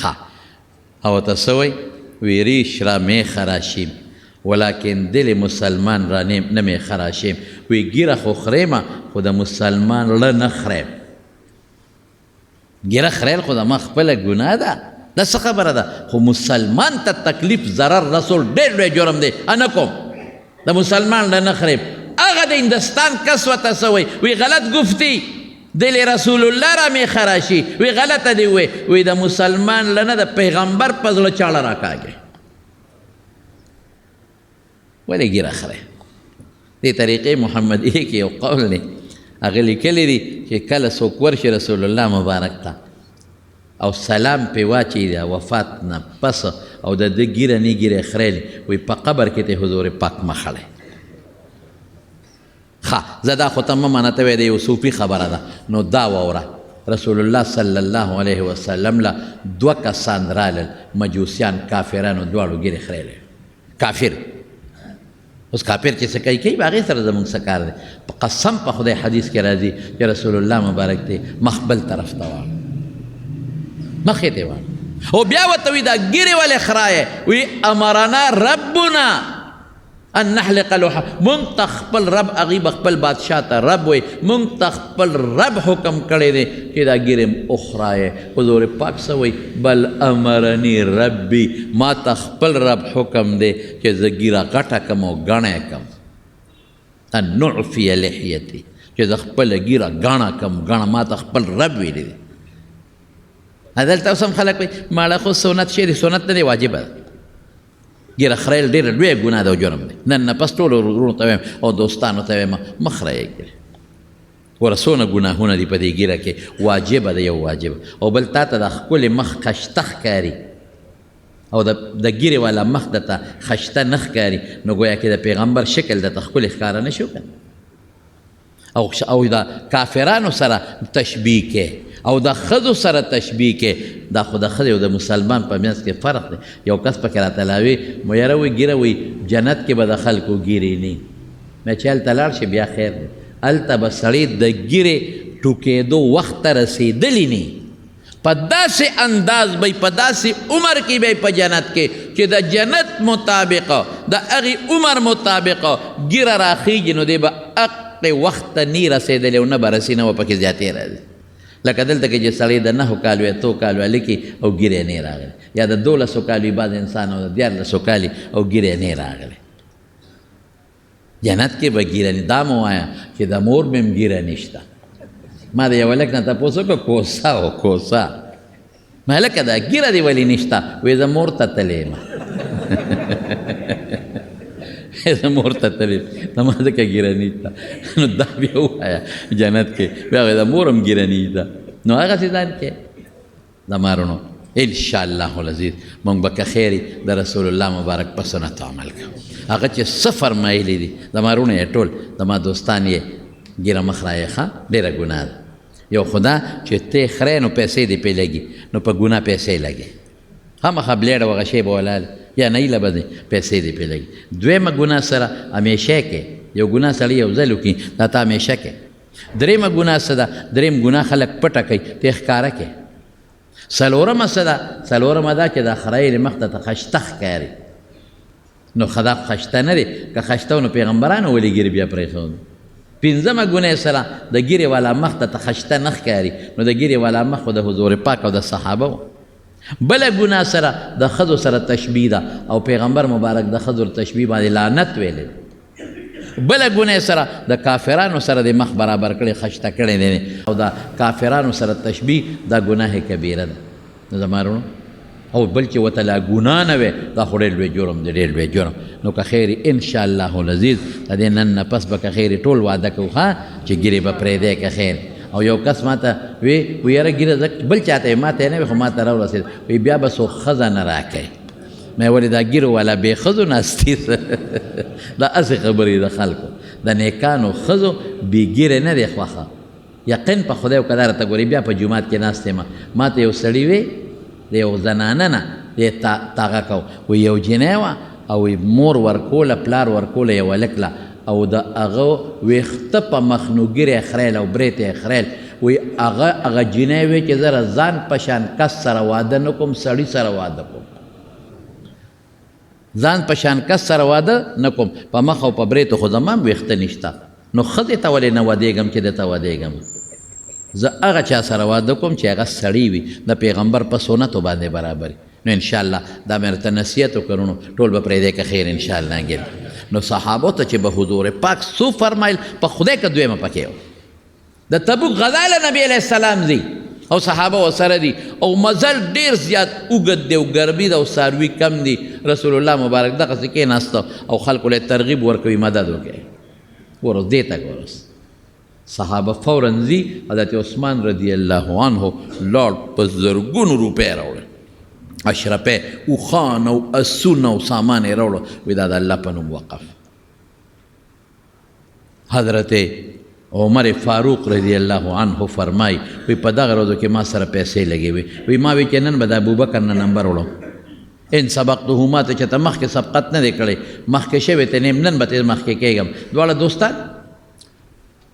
ښه او ته څه وایي؟ وی ریش را مې خراشیم ولکن دل مسلمان را نه مې خراشیم. وی ږیره خو خرېمه خو د مسلمان ړه نه خریم. ږیره خریل خو زما خپله ګناه ده، دا څه خبره ده؟ خو مسلمان ته تکلیف ضرر رسول ډېر لوی جرم دی، نه کوم د مسلمان له نه خریم. هغه د هندوستان کس ورته څه وایي؟ وی غلط ګفتي دل رسول الله را میخه راشي، وی غلطه دی وی، وی د مسلمان له نه د پیغمبر په زړه چاړه راکاږي. ولې ږیره خرې؟ دې طریقې محمدیې کې یو قول دی، هغه لیکلی دي چې کله څوک ورشي رسول الله مبارک ته او سلام پې واچوي د وفات نه پس او د ده ږیره نه ږیره خریلې، وایي په قبر کې ته حضور پاک مه خړی. ښه زه دا خو ته مه منه، ته وایې د یو صوفي خبره ده، نو دا واوره، رسول الله صلی الله علیه وسلم له دوه کسان رالل، مجوسیان کافرانو، دواړو ږیرې خریلې، کافر. اوس کافر چې څه کوي کوي به، هغې سره زموږ څه کار دی؟ په قسم په خدای حدیث کې راځي چې رسول الله مبارک دی مخ بل طرف ته واړو، مخ یې ته واړو، او بیا ورته وایي دا ږیرې ولې خرایې؟ وایي امرنا ربنا ان نحلق لوحه، مونږ ته خپل رب، هغوی به خپل بادشاه ته رب وایي، مونږ ته خپل رب حکم کړی دی چې دا ږیرې م وخرایې. حضور پاک څه وایي؟ بل امرني ربي، ما ته خپل رب حکم دی چې زه ږیره غټه کم او ګڼه یې کم، ان نعفي لحیتي، چې زه خپله ږیره ګڼه کم، ګڼه ما ته خپل رب ویلی دی. دلته اوس هم خلک وایي ماړه خو سنت شی دی، سنت نه دی، واجبه ده. ږیره خریل ډېره لویه ګناه ده او جرم دی. نن نه پس ټولو وروڼو ته وایم او دوستانو ته وایم مه خریئ ږیرې. ګوره څونه ګناهونه دي په دې ږیره کې، واجبه ده، یو واجب. او بل تا ته د ښکلې مخ خشته ښکاري او د ږیرې والا مخ درته خشته نه ښکاري، نو ګویا کې د پیغمبر شکل درته ښکلې ښکاره نه شو که نه؟ او د کافرانو سره تشبیه کې او د ښځو سره تشبیه کې، دا خو د ښځې او د مسلمان په منځ کې فرق دی. یو کس پکې راته لاوي مو یاره وایي ږیره وایي جنت کې به د خلکو ږیرې نی، مې چې هلته لاړ شي بیا خیر دی، هلته به سړی د ږیرې ټوکېدو وخت ته رسېدلی نی، په داسې انداز به په داسې عمر کې به په جنت کې چې د جنت مطابق د هغې عمر مطابق ږیره راخیږي، نو دی به هغې وخت ته نی رسېدلی او نه به رسي، نه به پکې زیاتې راځي. لکه دلته کې چې سړی د 9 کالو یا 8 کالو هلکي او ږیره یې نه راغلی، یا د 12 کالو بعض انسان او د 13 کالي او ږیره یې نه راغلی، جنت کې به ږیره نه. دا مه وایه چې د مور مې هم ږیره نشته. ما د یو هلک نه تپوس وکړ، کوسه و کوسه، ما هلکه دا ږیره دې ولې نشته؟ وایي زه مور ته تللی یم. زه مور ته تللی یم، زما ځکه ږیره نشته. نو دا بیا ووایه جنت کې بیا وایي د مور هم ږیره نشته، نو هغسې ځان کې زما وروڼو ان شاء الله العزیز مونږ به که خیر د رسول الله مبارک په سنت عمل کوو. هغه چې څه فرمایلي دي زما وروڼه یې ټول زما دوستان یې ږیره مه خرایې، ښه ډېره ګناه ده. یو خدا چې ته خرې نو پیسې دې پرې لګي، نو په ګناه پیسې لګي، خامخا بلېډ او هغه شی به ولاړ یا نه ایله به دې پیسې دې پرې لګي. دویمه ګناه سره همیشه کې یو ګناه سړی یو ځل وکړي دا ته همیشه کې. درېیمه ګناه څه ده؟ درېیم ګناه خلک پټه کوي، ته ښکاره کې. څلورمه څه ده؟ څلورمه دا چې دا خرایلې مخ ته ته خشته ښکاري، نو خدا خشته نه دی، که خشته و نو پیغمبرانو ولې ږیرې بیا پرېښودې؟ پنځمه ګناه سره د ږیرې والا مخ ته ته خشته نه ښکاري، نو د ږیرې والا مخ خو د حضور پاک او د صحابه و. بله ګناه سره د ښځو سره تشبیه ده، او پیغمبر مبارک د ښځو تشبیه باندې لعنت ویلی. بله ګناه سره د کافرانو سره د مخ برابر کړی، خشته کړی دی، او د کافرانو سره تشبیه دا ګناه کبیره ده. نو زما وروڼو، او بل چې ورته لا ګناه نه وی دا خو ډېر لوی جرم دی، ډېر لوی جرم. نو که خیر ان شاء الله العزیز د دې نن نه پس به که خیر ټول واده کوو ښه چې ږیرې به پرېږدی که خیر. او یو کس ما ته وی وی یاره ږیره ځکه بل چاته یې ما ته یې نه وی خو ما ته راورسېد، وی بیا به څوک ښځه نه راکوي. مې ولې دا ږیرو والا بې ښځو ناستي؟ دا هسې خبرې د خلکو، د نیکانو ښځو بې ږیرې نه دی خوښه. یقین په خدای وکړه دا راته ګورې بیا په جومات کې ناست یم، ما ته یو سړي وی د یو زنانه نه یې تاغه کو، وی یو جینۍ وه او مور ورکوله پلار ورکوله یو هلک له، او د هغه ویښته په مخ نو ږیره یې خریل او برېته یې خریل. وی هغه جینۍ وی چې زه ځان په شان کس سره واده نه کوم، سړي سره واده کوم، ځان په شان کس سره واده نه کوم، په مخ او په برېتو خو زما هم ویښته نشته، نو ښځې ته ولې نه ودېږم چې ده ته ودېږم؟ زه هغه چا سره واده کوم چې هغه سړی وي، د پیغمبر په سنتو باندې برابر. نو ان شاء الله دا مې درته نصیحت وکړو، نو ټول به پرېږدی که خیر ان شاء الله ګل. نو صحابو ته چې به حضور پاک څو فرمایل، په خدای که دویمه پکې وه. د تبوک غزا له نبی علیه السلام ځي او صحابه ورسره دي، او مزل ډېر زیات اوږد دی او ګرمي ده او څاروي کم دي. رسول الله مبارک دغسې کېناسته او خلکو له ترغیب ورکوي، مدد وکړي. ګوره دې ته ګوره، صحابه فورا ځي. حضرت عثمان رضی الله عنه لاړ، په زرګونو روپۍ راوړل، اشرپۍ، اوښان او اسونه او سامان یې راوړو، وی دا د الله په نوم وقف. حضرت عمر فاروق رضی الله عنه فرمای، وی په دغه ورځو کې ما سره پیسې لګې وي، وی ما وی چې نن به د ابوبکر نه نمبر وړم، ان سبقته، ما ته چې ته مخکې سبقت نه دی کړی، مخکې شوی ته نیم، نن به ته مخکې کېږم. دواړه دوستان.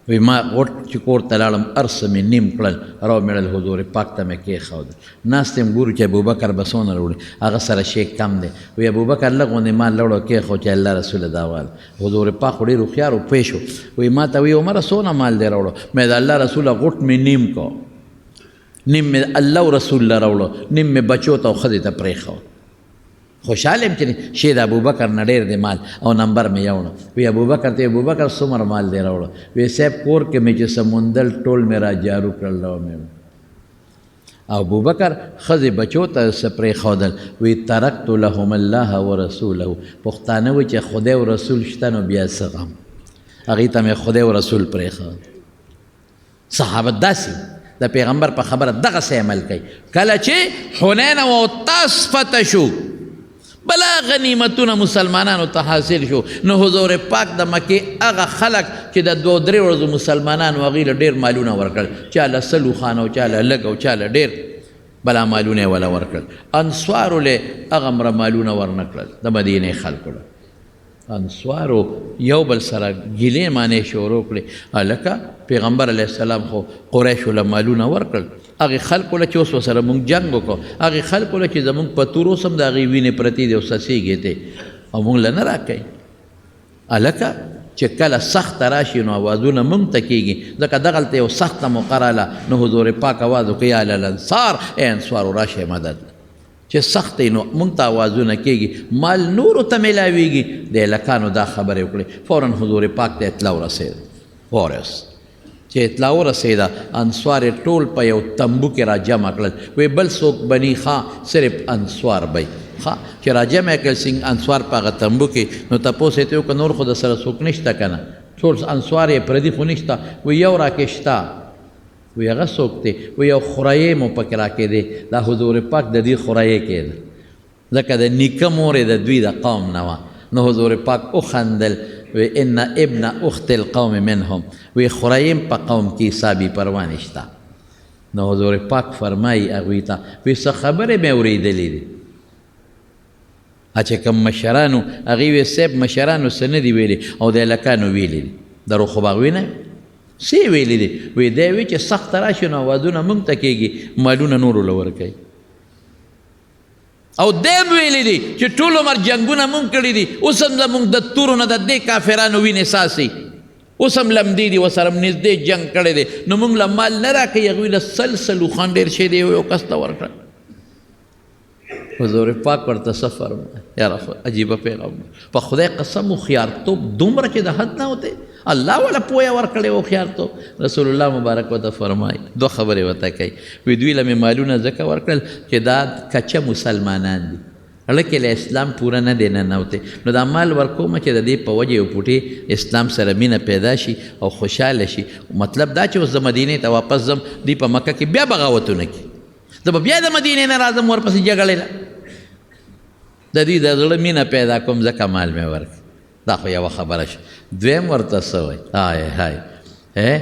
وی ما غوټ چې کور ته لاړم، هر څه مې نیم کړل، راو مې وړل، حضور پاک ته مې کېښودل. ناست یم، ګورو چې ابوبکر به څونه راوړي، هغه سره شی کم دی. وی ابوبکر لږ غوندې مال لوړو کېښود چې الله رسوله دا واله. حضور پاک خو ډېر هوښیار و، پوه شو. وی ما ته وی عمره څونه مال دی راوړو؟ مې د الله رسوله غوټ مې نیم کو، نیم مې الله او رسول له راوړو، نیم مې بچو ته او ښځې ته پرېښود. خوشحال یم چې شی د ابوبکر نه ډېر دی مال او نمبر مې یوړو. وی ابوبکر ته، ابوبکر څومره مال دی راوړو؟ وی صاحب کور کې مې چې څه موندل ټول مې را جارو کړل، راو مې. او ابوبکر ښځې بچو ته څه پرېښودل؟ وی ترکت لهم الله ورسوله. پښتانه وایي چې خدای او رسول شته نو بیا څه غم، هغې ته مې خدای او رسول پرېښود. صحابه داسې د پیغمبر په خبره دغسې عمل کوي. کله چې حنین او اوتاس فتح شو، بلا غنیمتونه مسلمانانو ته حاصل شو، نو حضور پاک د مکې هغه خلک چې د دوو درې ورځو مسلمانانو هغوی له ډېر مالونه ورکړل، چا له 100 اوښان او چا له لږ او چا له ډېر، بلا مالونه یې وله ورکړل. انصارو له هغه مره مالونه ورنه کړل، د مدینې خلکو له. انصارو یو بل سره ګیلې مانې شروع کړې، هلکه پیغمبر علیه السلام خو قریشو له مالونه ورکړل، هغې خلکو له چې اوس ورسره مونږ جنګ وکړو، هغې خلکو له چې زمونږ په تور اوس هم د هغې وینې پرتې دي او څڅېږي ترې، او مونږ له نه راکوي. هلکه چې کله سخته راشي نو اوازونه مونږ ته کېږي، ځکه دغلته یو سخته موقع راله، نو حضور پاک اواز وکړي، یا الانصار، ای انصارو راشئ مدد. چې سخت نو مونږ ته اوازونه کېږي، مال نورو ته میلاویږي. د هلکانو دا خبرې وکړې، فورا حضور پاک ته اطلاع ورسېده. ورس چې اطلاع ورسېده، انصار یې ټول په یو تنبو کې راجمع کړل. وی بل څوک بني ښه، صرف انصار به وي. ښه چې راجمع یې کړل څنګه انصار په هغه تنبو کې، نو تپوس یې ترې وکړ، نور خو د سره څوک نشته که نه؟ ټول انصار یې، پردي خو نشته. وی یو راکې شته. وی هغه څوک دی؟ وی یو خورایې مو پکې راکې دی. دا حضور پاک د دې خورایې کېده، ځکه د نیکه مور یې د دوی د قوم نه وه. نو حضور پاک وخندل، وی ان ابن اخت القوم منهم، وی خورایې په قوم کې حسابي پروا نشته. نو حضور پاک فرمایي هغوی ته، وی څه خبرې مې اورېدلې دي؟ چې کوم مشرانو هغې وی صاحب مشرانو څه نه دي ویلي او د هلکانو ویلي دي، درو خو به هغوی نه څه یې ویلي دي؟ وی دی وی چې سخته راشي نو اوازونه موږ ته کېږي، مالونه نورو له ورکوي. او دی هم ویلي دي چې ټول عمر جنګونه موږ کړي دي، اوس هم زموږ د تورو نه د دې کافرانو وینې څاڅي، اوس هم لمدې دي، ورسره هم نږدې جنګ کړی دی، نو موږ له مال نه راکوي، هغوی له 100 100 اوښان ډېر شی دی یو کس ته ورکړل. حضور پاک ورته څه فرمایي؟ یاره خو عجیبه پیغمبر، په خدای قسم هوښیارتوب دومره چې د حد نه وتی، الله وله پوهه ورکړې هوښیارتوب. رسول الله مبارک ورته فرمایي، دوه خبرې ورته کوي، وی دوی له مې مالونه ځکه ورکړل چې دا کچه مسلمانان دي، زړه کې له اسلام پوره نه دی ننوتی، نو دا مال ورکوم چې د دې په وجه یو پوټې اسلام سره مینه پیدا شي او خوشحاله شي. مطلب دا چې اوس زه مدینې ته واپس ځم، دوی په مکه کې بیا بغاوتونه کوي، زه به بیا د مدینې نه راځم ورپسې جګړې له، د دوی د زړه مینه پیدا کوم ځکه مال مې ورکړ. دا خو یوه خبره شوه. دویم ورته څه وایي؟ های های،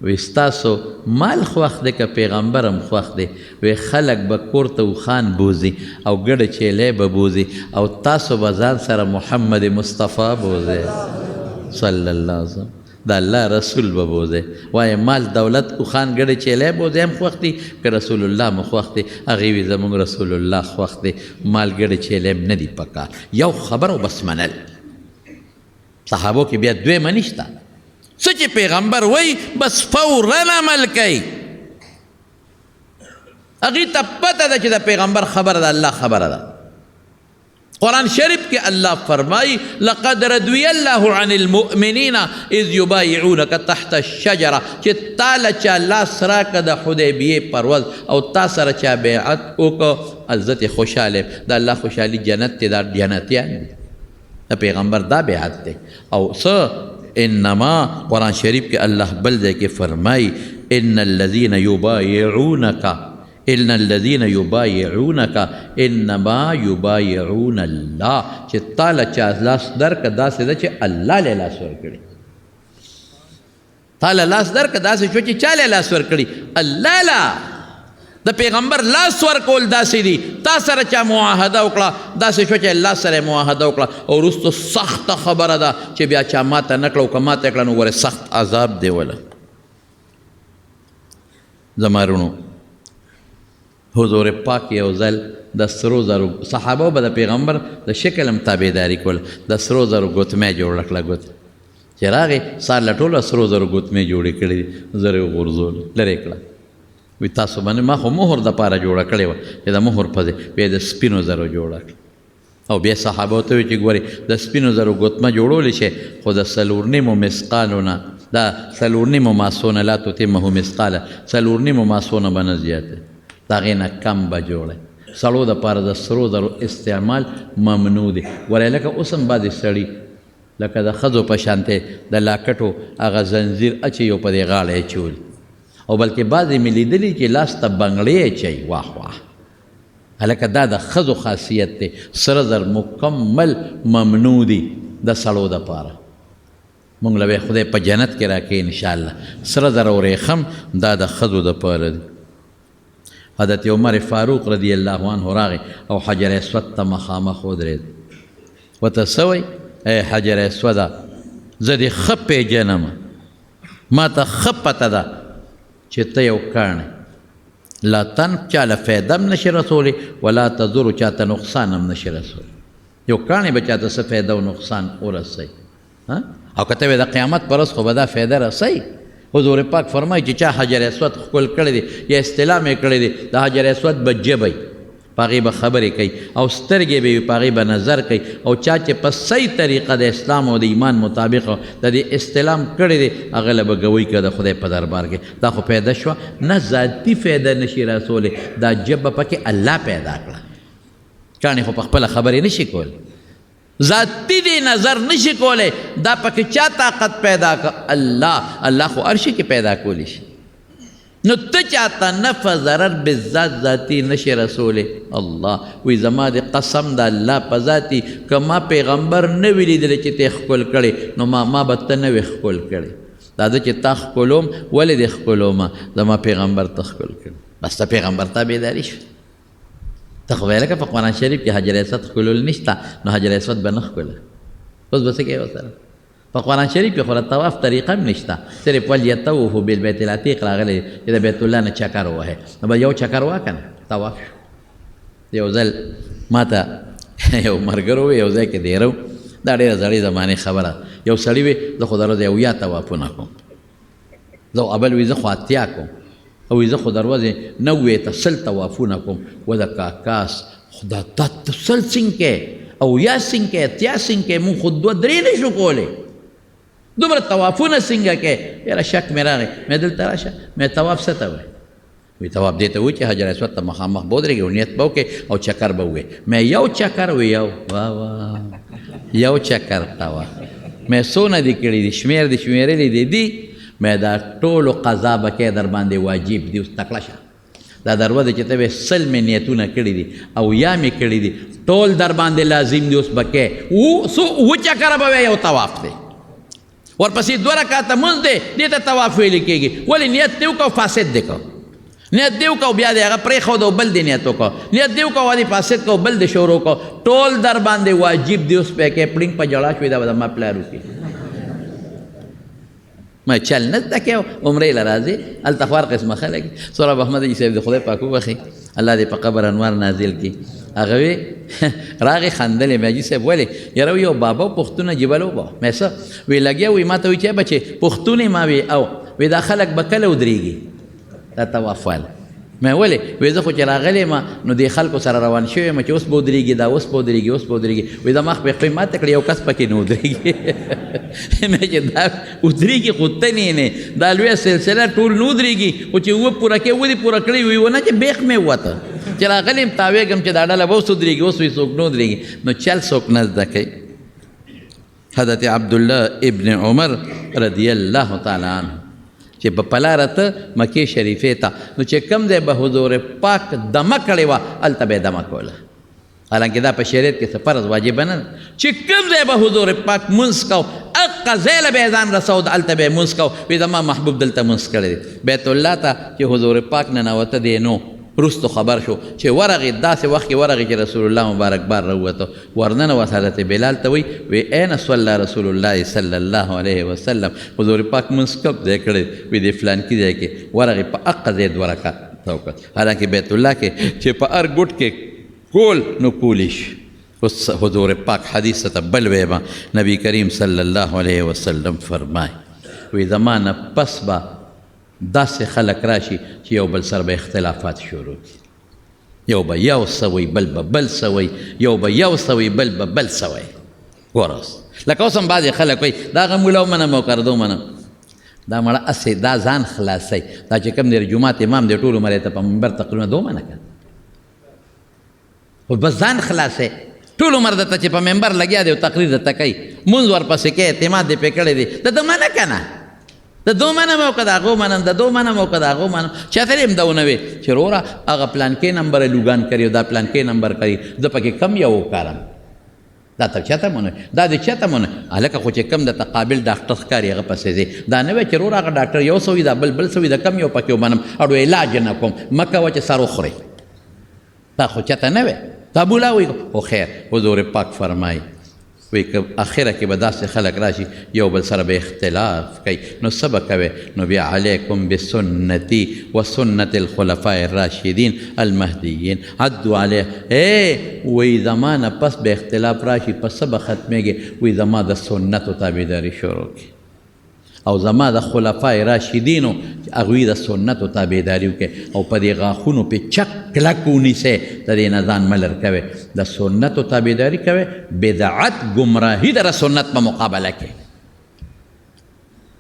وی ستاسو مال خوښ دی که پیغمبر هم خوښ دی؟ وی خلک به کور ته اوښان بوځي او ګډه چیلۍ به بوځي او تاسو به ځان سره محمد مصطفی بوځئ صلی الله علیه وسلم، د الله رسول به بوځئ. وایي مال دولت اوښان ګډه چیلۍ بوځئ هم خوښ دي که رسول الله مو خوښ دی؟ هغې وی زموږ رسول الله خوښ دی، مال ګډه چیلۍ هم نه دي پکار. یو خبر او بس منل. صحابو کې بیا دویمه نشته، څه چې پیغمبر وایي بس فوراً عمل کوي. هغې ته پته ده چې د پیغمبر خبره ده، الله خبره ده. قرآن شریف کې الله فرمایي لقد رضی الله عن المؤمنین اذ یبایعونک تحت الشجره، چې تا له چا لاس راکړه د حدیبیې پر ورځ او تا سره چا بیعت وکړ، زه ترې خوشحاله یم. د الله خوشحالي جنت دی، دا جنتیان دي، د پیغمبر دا بیعت دی. او څه انما قرآن شریف کې الله بل ځای کې فرمایي ان الذین یبایعونک، ان الذين يبايعونك انما يبايعون الله، چې تا له چا لاس درکړه داسې ده چې الله له لاس ورکړي. تا له لاس درکړه داسې شو چې چا له لاس ورکړي؟ الله له. د پیغمبر لاس ورکول داسې دي، تا سره چا معاهده وکړه داسې شو چې الله سره معاهده وکړه. او وروسته سخته خبره ده چې بیا چا ماته نه کړه او که ماته کړه نو ګوره سخت عذاب دی وله. زما وروڼو، حضور پاک یو ځل د سرو زرو صحابه به د پیغمبر د شکل هم تابعداري کوله، د سرو زرو ګوتمه جوړه کړه. ګوت چې راغی سار له ټولو سرو زرو ګوتمې جوړې کړې دي، زر یې وغورځول لرې کړه. وی تاسو باندې ما خو مهر دپاره جوړه کړې وه چې د مهر په ځای بیا د سپینو زرو جوړه کړه. او بیا صحابه ته وی چې ګورې د سپینو زرو ګوتمه جوړولی شي خو د 4.5 مثقالو نه، دا 4.5 ماسو نه، لا تتمه مثقاله، 4.5 ماسو نه به نه زیاته، د هغې نه کم به جوړی. سړو دپاره د سرو زرو استعمال ممنوع دی. ګورې لکه اوس هم بعضې سړي لکه د ښځو په شانتې د لاکټو هغه زنځیر اچوي او په دې غاړه یې اچولي، او بلکې بعضې مې لیدلي چې لاس ته بنګړې اچوي. واه واه، هلکه دا د ښځو خاصیت دی. سره زر مکمل ممنوع دي د سړو دپاره. مونږ له به خدای په جنت کې راکړي انشاءالله. سره زر او ریخم دا د ښځو دپاره دي. حضرت عمر فاروق رضی الله عنه راغی او حجر اسود ته مخامخ ودرېد، ورته څه وایي؟ ای حجر اسوده، زه دې ښه پېژنم، ما ته ښه پته ده چې ته یو کاڼی، لا تن چا له فایده هم نشي رسولی ولا تضر، چا ته نقصان هم نشي رسولی. یو کاڼی به چا ته څه فایده او نقصان ورسوي؟ او که ته وایې د قیامت پر ورځ خو به دا فایده رسوي. حضور پاک فرمایي چې چا حجر اسود ښکل کړی دی یا استلام یې کړی دی، د حجر اسود به ژبه وي، په هغې به خبرې کوي او سترګې به وي، په هغې به نظر کوي. او چا چې په صحیح طریقه د اسلام او د ایمان مطابق د دې استلام کړی دی، هغه له به ګوی کړه د خدای په دربار کې. دا خو پیدا شوه نه، ذاتي فایده نشي رسولی، دا ژبه پکې الله پیدا کړه. کاڼې خو په خپله خبرې نشي کولی، ذاتي دې نظر نشي کولی، دا پکې چا طاقت پیدا کړه؟ الله. الله خو هر شي کې پیدا کولی شي. نو ته چاته نفع ضرر بالذات ذاتي نشي رسولی. الله وی زما د قسم د الله په ذاتي، که ما پیغمبر نه وي لیدلی چې ته ښکل کړې نو ما به ته نه وې ښکل کړې. دا زه چې تا ښکلوم ولې دې ښکلوم؟ زما پیغمبر ته ښکل کړې. بس ته پیغمبر تابعداري شوې. ته خو ویې لکه په قرآن شریف کې حجر اسود ښکلول نشته، نو حجر اسود به نه ښکله، اوس به څه کوې ورسره؟ په قرآن شریف کې خو د طواف طریقه هم نشته، صرف ولیطوفوا بالبیت العتیق راغلی چې د بیت الله نه چکر ووهې، نو به یو چکر ووهه که نه طواف شو. یو ځل ما ته یو ملګری وویل، یو ځای کې دېره وو، دا ډېره زړې زمانې خبره، یو سړي وی زه خو د ورځې 70 طوافونه کوم، زه ابل وی زه خو 80 کوم، او وی زه خو د ورځې 90 ته 100 طوافونه کوم. و د کاکاس خدا تا ته 100 څنګه کوې، 70 څنګه کوې، 80 څنګه کوې، مونږ خو 2 3 نه شو کولی، دومره طوافونه څنګه کوې؟ یاره شک مې راغی، مې دلته راشه، مې طواف څه ته وایي؟ وی طواف دې ته وایي چې حجر اسود ته مخامخ به ودرېږې او نیت به وکړې او چکر به ووهې. مې یو چکر وی، یو وا وا یو چکر طواف مې څونه دې کړي دي، شمېر دې شمېرلي دي دي، مې دا ټولو قضا به کې در باندې واجب دي. اوس تکړه شه، دا دروازه چې ته وې 100 مې نیتونه کړي دي او یا مې کړي دي، ټول در باندې لازم دي. اوس به کې څو اووه چکره به وې، یو طواف دی، ورپسې 2 رکعته مونځ دی، دې ته طواف ویل کېږي. ولې نیت دې وکړ او فاسد دې کړ، نیت دې وکړ بیا دې هغه پرېښود او بل دې نیت وکړ، نیت دې وکړ او دې فاسد کړ بل دې شروع کړ، ټول در باندې واجب دی. اوس پې کې پړینګ په جړا شوې، دا به د ما پلار وکړي. ما چل نه زده کوي، عمرې له راځي، هلته خو هر قسمه خلک دي. سهراب احمد حاجي صاحب دې خدای پاک وبخښي، الله دې په قبر انوار نازل کړي. هغه وی راغی خندلې، مې حاجي صاحب ولې؟ یاره وی یو بابا پښتون عجیبه لوبه. مې څه وی لګیا وی ما ته وی چې بچې پښتون یې؟ ما وی او وی دا خلک به کله ودرېږي دا طواف والا؟ مې ولې؟ وې زه خو چې راغلی یم نو دې خلکو سره روان شوی یم چې اوس به ودرېږي، دا اوس به ودرېږي، اوس به ودرېږي. وې زما خپې خپې ماته کړې، یو کس پکې نه ودرېږي. مې چې دا ودرېږي خو ته نه نه، دا لویه سلسله ټول نه ودرېږي، خو چې اووه پوره کړې، اووه دې پوره کړې وي، ونه چې بېخ مې ووته. چې راغلی یم تاوېږم چې دا ډله به اوس ودرېږي، اوس وایي څوک نه ودرېږي. نو چل څوک نه زده کوي. حضرت عبدالله ابن عمر رضی الله تعالی عنه چې په پلاره ته مکې شریفې ته، نو چې کوم ځای به حضور پاک دمه کړې وه هلته به یې دمه کوله. حالانکه دا په شریعت کې څه فرض واجب نه ده. چې کوم ځای به حضور پاک مونځ کو، هغه ځای له به یې ځان رساو، هلته به یې مونځ کو. وایي زما محبوب دلته مونځ کړی دی. بیت الله ته چې حضور پاک ننوته دی، نو وروسته خبر شو چې ورغی، داسې وخت کې ورغی چې رسول الله مبارک بار راووته. ورننوت حضرت بلال ته وایي، وایي اين صلی رسول الله صلی الله علیه وسلم، حضور پاک مونځ کوم ځای کړی؟ وایي دې فلانکي ځای کې. ورغی په هغه ځای دوه رکعته وکړل. حالانکه بیت الله کې چې په هر ګوټ کې کول نو کولی شي. اوس حضور پاک حدیث ته بل وایم، نبی کریم صلی الله علیه وسلم فرمایي، وایي زما نه پس به داسې خلک راشي چې یو بل سره به اختلافات شروع کړي، یو به یو څه وایي، بل به بل څه وایي، یو به یو څه وایي، بل به بل څه وایي. ګوره اوس لکه اوس هم بعضې خلک وایي دا هغه ملا ومنم او کردو ومنم، دا مړه هسې دا ځان خلاصوي. دا چې کوم دی جومات امام دی ټول عمر یې ته په منبر تقریرونه دوه منه کړه، خو بس ځان خلاصوي. ټول عمر درته چې په منبر لګیا دی او تقریر درته کوي، مونځ ورپسې کوي، اعتماد دې پرې کړی دی، د ده منه که نه، د دوه منم او که د هغو منم، د دوه منم او که د هغو منم. چاته دې هم دا ونه وي چې وروره هغه پلانکې نمبر لوګان کوي او دا پلانکې نمبر کوي، زه پکې کم یو وکارم. دا ته چاته مو نه، دا دې چاته مو نه. هلکه خو چې کم د تقابل ډاکټر ښکاري هغه پسې ځي. دا نه وایي چې وروره هغه ډاکټر یو څه وي، دا بل بل څه وي، دا کم یو پکې ومنم، اړو علاج نه کوم، مه کوه چې سر وخورې. دا خو چاته نه وي، دا بولا وایي. خو خیر، حضور پاک فرمایي وایي که اخره کې به داسې خلک راشي یو بل سره به اختلاف کوي، نو څه به کوې؟ نو بیا علیکم بسنتي وسنت الخلفاء الراشدین المهدیین عدوا علیه. ای وایي زما نه پس به اختلاف راشي، په څه به ختمېږي؟ وایي زما د سنتو تابعداري شروع کړي او زما د خلفای راشدینو چې هغوی د سنتو تابعداري وکړي او په دې غاښونو پې چک کلک ونیسي، د دې نه ځان مه لر کوې. د سنتو تابعداري کوې، بدعت ګمراهي ده د سنت په مقابله کې.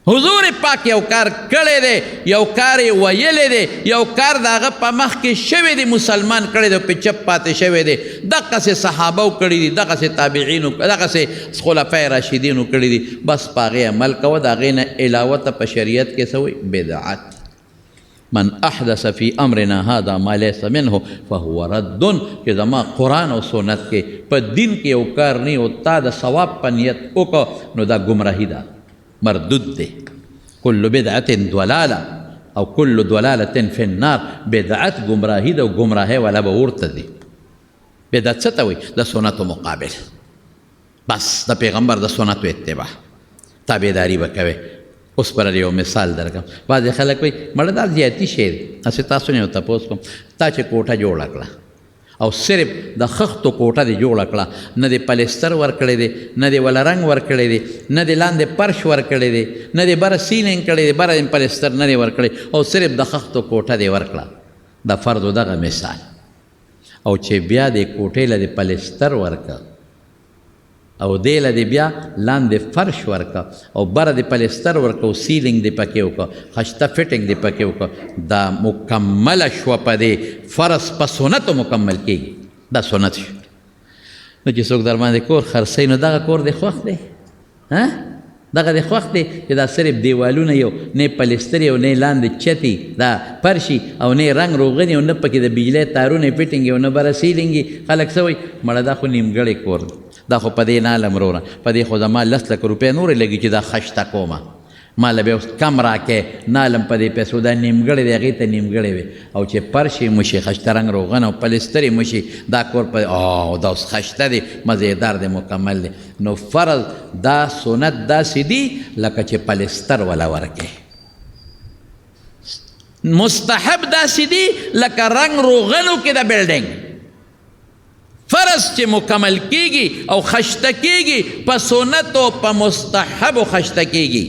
حضور پاک یو کار کړی دی، یو کار یې ویلی دی، یو کار د هغه په مخ کې شوی دی، مسلمان کړی دی، په چپ پاتې شوی دی. دقسې صحابه کړي دي، دقسې تابعینو، دقسې خلفای راشدینو کړي دي. بس په هغې عمل کوه، د هغې نه علاوه ته په شریعت کې څه وایي؟ بدعت. من احدث فی امرنا هذا ما ليس منه فهو رد. چې زما قرآن او سنت کې په دین کې یو کار نه او تا د ثواب په نیت وکړو، نو دا ګمراهي ده، مردود دی. کل بدعت ضلاله او کل ضلاله فی النار. بدعت ګمراهي ده او ګمراهۍ والا به ورته دی. بدعت څه ته وایي؟ د سنتو مقابل. بس د پیغمبر د سنتو اتباع، تابعداري به کوي. اوس پر یو مثال درکړم. بعضې خلک وایي مړه دا زیاتي شی دی. هسې تاسو نه یو تپوس کوم، تا چې کوټه جوړه کړه او صرف د خښتو کوټه دې جوړه کړه، نه دې پلستر ورکړی دی، نه دې وله رنګ ورکړی دی، نه دې لاندې پرش ورکړی دی، نه دې بره سیلینګ کړی دی، بره دې پلستر نه دی ورکړی، او صرف د خښتو کوټه دې ورکړه. د فرضو دغه مثال. او چې بیا دې کوټې له دې پلستر ورکړه او دې له دې بیا لاندې فرش ورکړه او بره دې پلستر ورکړه او سیلینګ دې پکې وکړه، خشته فټینګ دې پکې وکړه، دا مکمله شوه. په دې فرض په سنتو مکمل کېږي، دا سنت شو. نو چې څوک در باندې کور خرڅوي، نو دغه کور دې خوښ دی؟ ها؟ دغه دې خوښ دی چې دا صرف دیوالونه یو، نه پلستر یو، نه لاندې چتي دا فرشي، او نه رنګ روغني، او نه پکې د بجلی تارونه فټینګ او نه بره سیلینګ. خلک څه وایي؟ مړه دا خو نیمګړی کور دی، دا خو په دې نه علم وروره، په دې خو زما 10 لکه روپۍ نورې لګي چې دا خشته کومه، ما له به اوس کم راکې، نه علم په دې پیسو، دا نیمګړی دی، هغې ته نیمګړی وي. او چې فرش یې مشي، خشته رنګ روغن او پلستر یې مشي، دا کور په دا اوس خشته دی، مزیدار دی، مکمل دی. نو فرض دا سنت داسې دی لکه چې پلستر ولا ورکې، مستحب داسې دی لکه رنګ روغنو کې د بلډینګ. فرض چې مکمل کیږي او خشته کیږي په سنت او په مستحب خشته کیږي.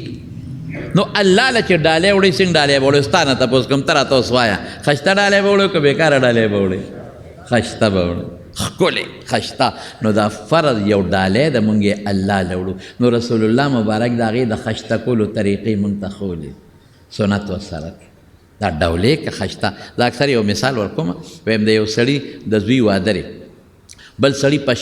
نو الله له چې ډالۍ وړي، څنګه ډالۍ به وړي؟ ستا نه تپوس کوم، ته راته اوس وایه، ښایسته ډالۍ به وړي که بېکاره ډالۍ به وړي؟ ښایسته به وړي، ښکلې ښایسته. نو دا فرض یو ډالۍ ده، مونږ یې الله له وړو. نو رسول الله مبارک د هغې د ښایسته کولو طریقې مونږ ته ښوولې، سنت ورسره دا ډولې که ښایسته. زه اکثر یو مثال ورکوم، وایم د یو سړي د زوی واده دی، بل سړي په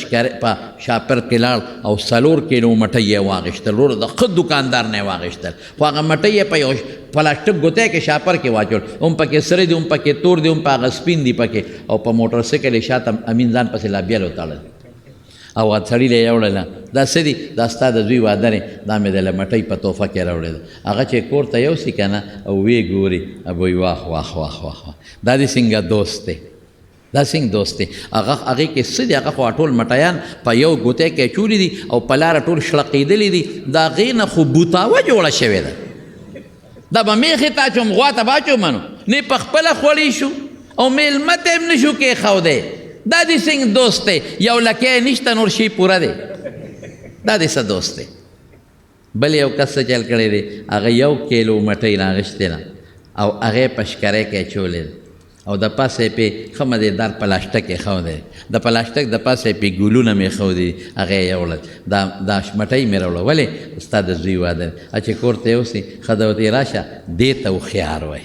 شاپر کې لاړ او 4 کیلو مټۍ یې واخیستل، وروره د ښه دوکاندار نه یې واخیستل، خو هغه مټۍ یې په یو پلاستیک ګوتی کې شاپر کې واچول، هم پکې سره دي، هم پکې تور دي، هم په هغه سپین دي پکې، او په موټر سایکل یې شاته امین ځان پسې لا بیل وتړل، او هغه سړي له یې وړله، دا څه دي؟ دا ستا د زوی واده دی، دا مې د له مټۍ په تحفه کې راوړې ده. هغه چې کور ته یوسي که نه او ویې ګوري، به وایي واخ واخ واخ واخ واخ، دا دې څنګه دوست دی، دا څنګه دوست دی؟ هغې کې څه دي؟ هغه خو ټول مټیان په یو ګوتی کې اچولي دي او په لاره ټول شړقېدلي دي، د هغې نه خو بوتاوه جوړه شوې ده. دا به مېښې ته اچوم، غوا ته به اچوم، نو نه په خپله خوړی شو او مېلمه ته هم نه شو کېښودی. دا دې څنګه دوست دی؟ یو لکی نشته، نور شی پوره دی، دا دې څه دوست دی؟ بل یو کس څه چل کړی دی، هغه 1 کیلو مټۍ راغیستې ده او هغه یې په شکرۍ کې اچولې ده، او د پاسه یې پې ښه مزېدار پلاستیک ایښودی، د پلاستیک د پاسه یې پې ګلونه مې ایښودي، هغه یې یوړل، دا مټۍ مې راوړه، ولې؟ ستا د زوی واده دی. چې کور ته یوسي، ښځه ورته وایي، راشه دې ته هوښیار وای،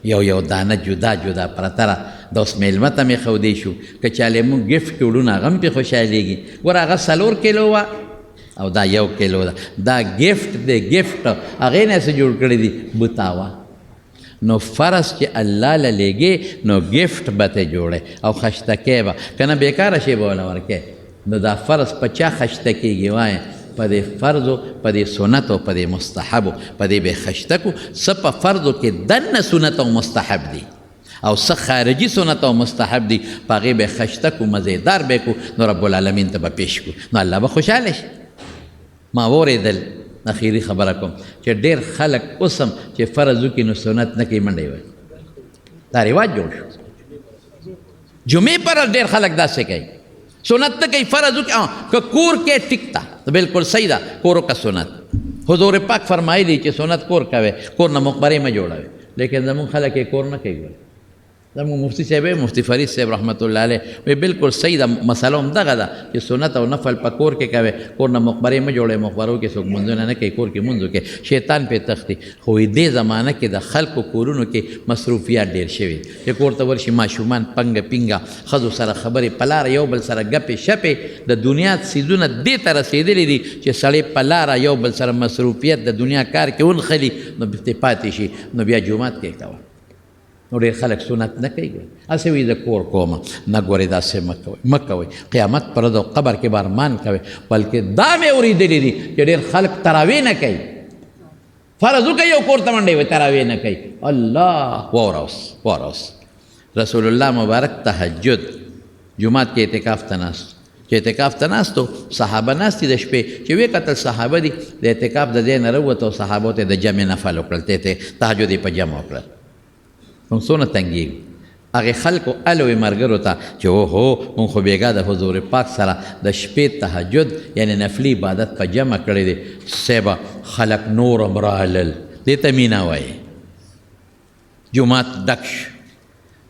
یو یو دانه جدا جدا پرته را، دا اوس مېلمه ته مې ښودی شو، که چا له موږ ګفټ کې وړو نو هغه هم پرې خوشحالېږي. ګوره هغه 4 کیلو وه او دا 1 کیلو ده، دا ګفټ دی، ګفټ هغې نه څه جوړ کړی دی، بوتاوه. نو فرض چې الله له لېږې نو ګفټ به ته جوړې او خشتکې به، که نه بېکاره شی به وله ورکې. نو دا فرض په چا خشته کېږي؟ وایه په دې فرضو، په دې سنتو، په دې مستحبو، په دې به خشته کو. څه په فرضو کې دننه سنت او مستحب دي او څه خارجي سنت او مستحب دي، په هغې به خشته کو، مزېدار به کو، نو رب العالمین ته به پېښ کو، نو الله به خوشحاله شي. ما واورېدل، اخیری خبره کوم، چې ډېر خلک اوس هم چې فرض وکړي نو سنت نه کوي، منډه یې وهي، دا رواج جوړ شو. جمعې پر ورځ ډېر خلک داسې کوي، سنت نه کوي، فرض وکړي. که کور کې ټیک ده، بالکل صحیح ده، کور وکړه سنت. حضور پاک فرمایلی چې سنت کور کوي، کور نه مقبرې مه جوړوي، لیکن زموږ خلک یې کور نه کوي. ګورې زموږ مفتي صاحب، مفتي فرید صاحب رحمت الله علیه وایي بالکل صحیح ده، مسله هم دغه ده چې سنت او نفل په کور کې کوي، کور نه مقبرې مه جوړوي، مقبرو کې څوک لمونځونه نه کوي، کور کې لمونځ وکړي، شیطان پرې تښتي. خو دې زمانه کې د خلکو کورونو کې مصروفیات ډېر شوي دي، چې کور ته ورشي ماشومان پنګه پینګه، ښځو سره خبرې، په لاره یو بل سره ګپې شپې، د دنیا څیزونه دې ته رسېدلي دي چې سړی په لاره یو بل سره مصروفیت د دنیا کار کې ونښلي، نو بېرته پاتې شي، نو بیا جومات کې کوه. نو ډېر خلک سنت نه کوي، هسې وایي زه کور کوم، نه ګورې داسې مه کوئ، مه کوئ، قیامت پر ورځ او قبر کې به ارمان کوئ. بلکې دا مې اورېدلي دي چې ډېر خلک تراوې نه کوي، فرض وکړي یو کور ته منډې وي، تراوې نه کوي. الله واوره اوس، واوره اوس. رسول الله مبارک تهجد جومات کې اعتکاف ته ناست، چې اعتکاف ته ناست و، صحابه ناست دي د شپې، چې ویې کتل صحابه دي د اعتکاف د ځای نه راووته او صحابو ته د جمع نفل وکړل، تهجد یې په جمع وکړل. موږ څونه تنګېږو. هغې خلکو الوې ملګرو ته چې اوهو موږ خو بېګا د حضور پاک سره د شپې تهجد یعنې نفلي عبادت په جمع کړی دی، صاحبه خلک نور هم رالل، دې ته مینه وایي. جومات ډک شو.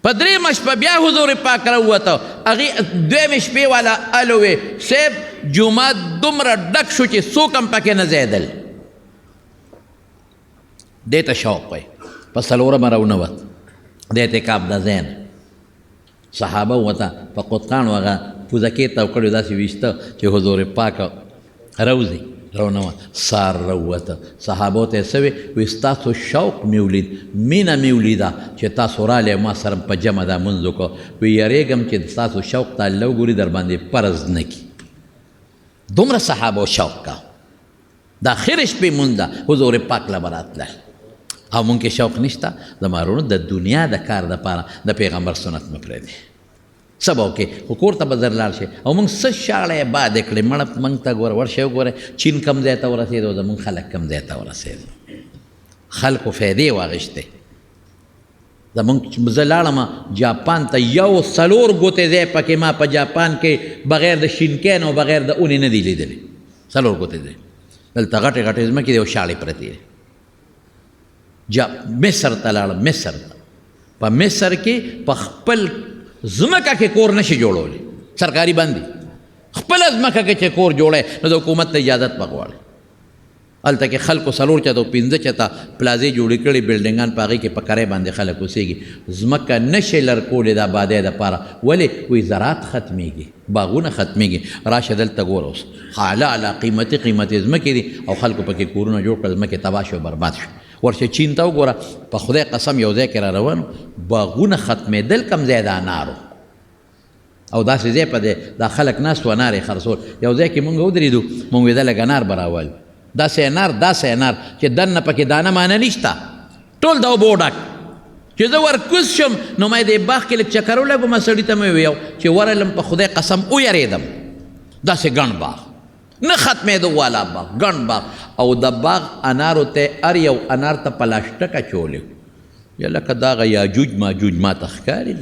په درېیمه شپه بیا حضور پاک راووته، هغې دویمې شپې والا الوې صاحب جومات دومره ډک شو چې څوک هم پکې نه ځایېدل. دې ته شوق وایي. په څلورمه راونوت د اعتکاف د ځای نه، صحابه ورته په قطقاڼو هغه پوزکې تاو کړې داسې ویشته چې حضور پاک راوځي. راونوت، سار راووته، صحابو ته یې څه وې؟ وایي ستاسو شوق مې ولید، مینه مې ولیده چې تاسو رالی ما سره په جمع دا لمونځ وکړو. وایي یېرېږم چې ستاسو شوق ته الله وګوري در باندې فرض نه کړي. دومره صحابو شوق کا، د اخرې شپې مونځ ده، حضور پاک له به راتلل. او مونږ کې شوق نشته زما وروڼو، د دنیا د کار دپاره د پیغمبر سنت مه پرېږدئ. څه به وکړې؟ خو کور ته به زر لاړ شي. او مونږ څه شاړې بادې کړې، مړه مونږ ته ګوره ورشئ وګورئ چین کوم ځای ته ورسېدو، زمونږ خلک کوم ځای ته ورسېدو، خلکو فایدې واخیستې. زمونږ زه لاړم جاپان ته، یو 4 ګوتې ځای پکې ما په جاپان کې بغیر د شینکین او بغیر د اونې نه دی لیدلی. 4 ګوتې ځای، دلته غټې غټې ځمکې دي او شاړې پرتې دي. جا مصر ته لاړم، مصر ته، په مصر کې په خپل ځمکه کې کور نشي جوړولی، سرکاري باندې خپله ځمکه کې چې کور جوړی نو د حکومت نه اجازت به غواړي. هلته کې خلکو څلور چته او پنځه چته پلازې جوړې کړې، بلډینګان په هغې کې په کرۍ باندې خلک اوسېږي. ځمکه نشي لرکولی د آبادۍ دپاره، ولې؟ وایي زراعت ختمېږي، باغونه ختمېږي. راشه دلته ګوره اوس اعلی اعلی قیمتي قیمتي ځمکې دي او خلکو پکې کورونه جوړ کړل، ځمکې تباه شوې، برباد شوې. ورشه چین ته وګوره، په خدای قسم یو ځای کې را روان باغونه ختمېدل، کم ځای د انارو او داسې ځای په دی دا خلک ناست وو، انار یې خرڅول. یو ځای کې مونږ ودرېدو، مونږ ویې دا لږ انار به راولو، داسې انار داسې انار چې دننه پکې دانه مانه نشته، ټول د اوبو ډک. چې زه ورکوز شم نو ما یې دې باغ کې لږ چکر ولګوم، سړي ته مې وویل چې ورغلم په خدای قسم ویرېدم، داسې ګڼ باغ نه ختمېدو والا باغ، ګڼ باغ، او د باغ انارو ته هر یو انار ته پلاسټک اچولی و، یا لکه دغه یاجوج ماجوج ما ته ښکاري،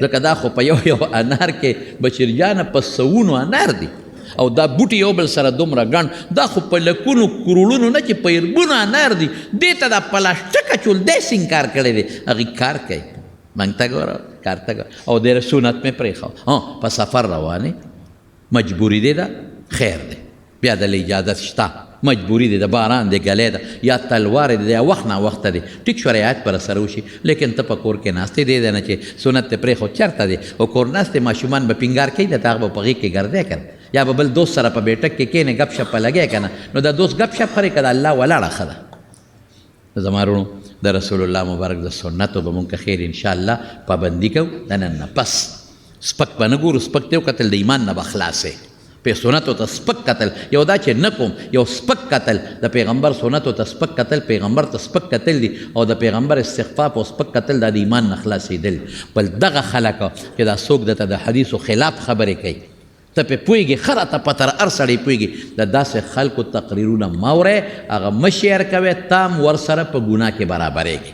ځکه دا خو په یو یو انار کې بشیر جانه په سوونو انار دي، او دا بوټي یو بل سره دومره ګڼ، دا خو په لکونو کروړونو نه چې په اربونو انار دي، دې ته دا پلاسټک اچول دی څنګه کار کړی دی؟ هغې کار کوي، موږ ته ګوره کار ته ګوره. او ډېر سنت مې پرېښود. په سفر روانې مجبوري دی ده، خیر دی، بیا د له اجازت شته، مجبوري دی ده، باران دی، ګلی ده، یا تلوار دی، یا وخت نا وخته دی، ټیک شو رعایت پر سره وشي، لیکن ته په کور کې ناست یې، دې دی نه چې سنت دې پرېښود چېرته دی، او کور ناست دی، ماشومان به پینګار کوي درته، هغه به په غېږ کې ګرځی که نه، یا به بل دوست سره په بیټک کې کښېنې ګپ شپ په لګی که نه، نو د دوست ګپ شپ خورې که د الله ولاړه ښه ده. زما وروڼو د رسول الله مبارک د سنتو به مونږ که خیر انشاءالله پابندي کوو. د نن نه پس سپک به نه ګورو، سپک ته وکتل د ایمان نه به خلاصې. په سنتو ته سپک کتل، یو دا چې نه کوم، یو سپک کتل د پیغمبر سنتو ته سپک کتل، پیغمبر ته سپک کتل دي، او د پیغمبر استخفاف او سپک کتل دا د ایمان نه خلاصېدل. بل دغه خلک چې دا څوک درته د حدیثو خلاف خبرې کوي، ته پې پوهېږې، ښه راته پته هر سړی پوهېږي، د داسې خلکو تقریرونه مه اورئ، هغه مه شیر کوئ، تا هم ورسره په ګناه کې برابرېږې.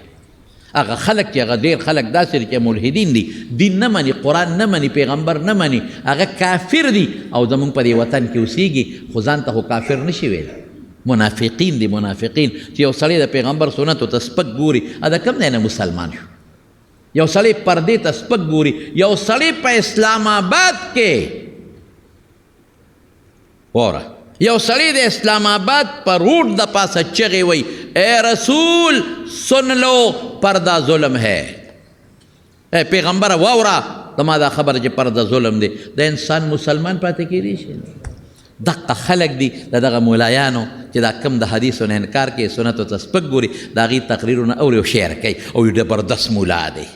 هغه خلک چې هغه ډېر خلک داسې دي چې ملحدین دي، دین نه مني، قرآن نه مني، پیغمبر نه مني، هغه کافر دي او زمونږ په دې وطن کې اوسېږي، خو ځان ته خو کافر نه شي ویلی. منافقین دي، منافقین چې یو سړی د پیغمبر سنتو ته سپک ګوري، دا کوم ځای نه مسلمان شو؟ یو سړی پردې ته سپک ګوري، یو سړی په اسلام آباد کې وره، یو سړی د اسلام آباد په روډ د پاسه چغې وایي، اے رسول سن لو پرده ظلم ہے، اے پیغمبر واوره زما دا خبره چې پرده ظلم دی. د انسان مسلمان پاتې کېدی شي؟ دقه خلک دي د دغه مولایانو چې دا کم د حدیثو نه انکار کوي، سنتو ته سپک ګوري، د هغې تقریرونه اوري او شعر کوي، او یو زبردست مولا دی،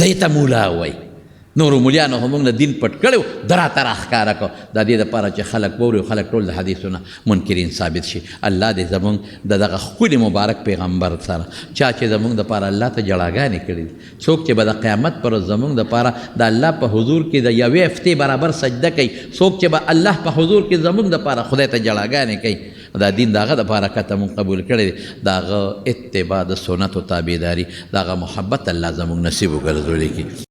دی ته مولا وایي. نورو مولیانو خو موږ نه دین پټ کړی و، ده راته راښکاره کړ، د دې دپاره چې خلک واوري او خلک ټول د حدیثو نه منکرین ثابت شي. الله دې زموږ د دغه ښکلي مبارک پیغمبر سره، چا چې زموږ دپاره الله ته ژړاګانې کړي دي، څوک چې به د قیامت پر ورځ زموږ دپاره د الله په حضور کې د یوې هفتې برابر سجده کوي، څوک چې به الله په حضور کې زموږ دپاره خدای ته ژړاګانې کوي، دا دین د هغه دپاره کته مونږ قبول کړی دی، د هغه اتباع، د سنتو تابعداري، د هغه محبت الله زموږ نصیب وګرځولی کړي.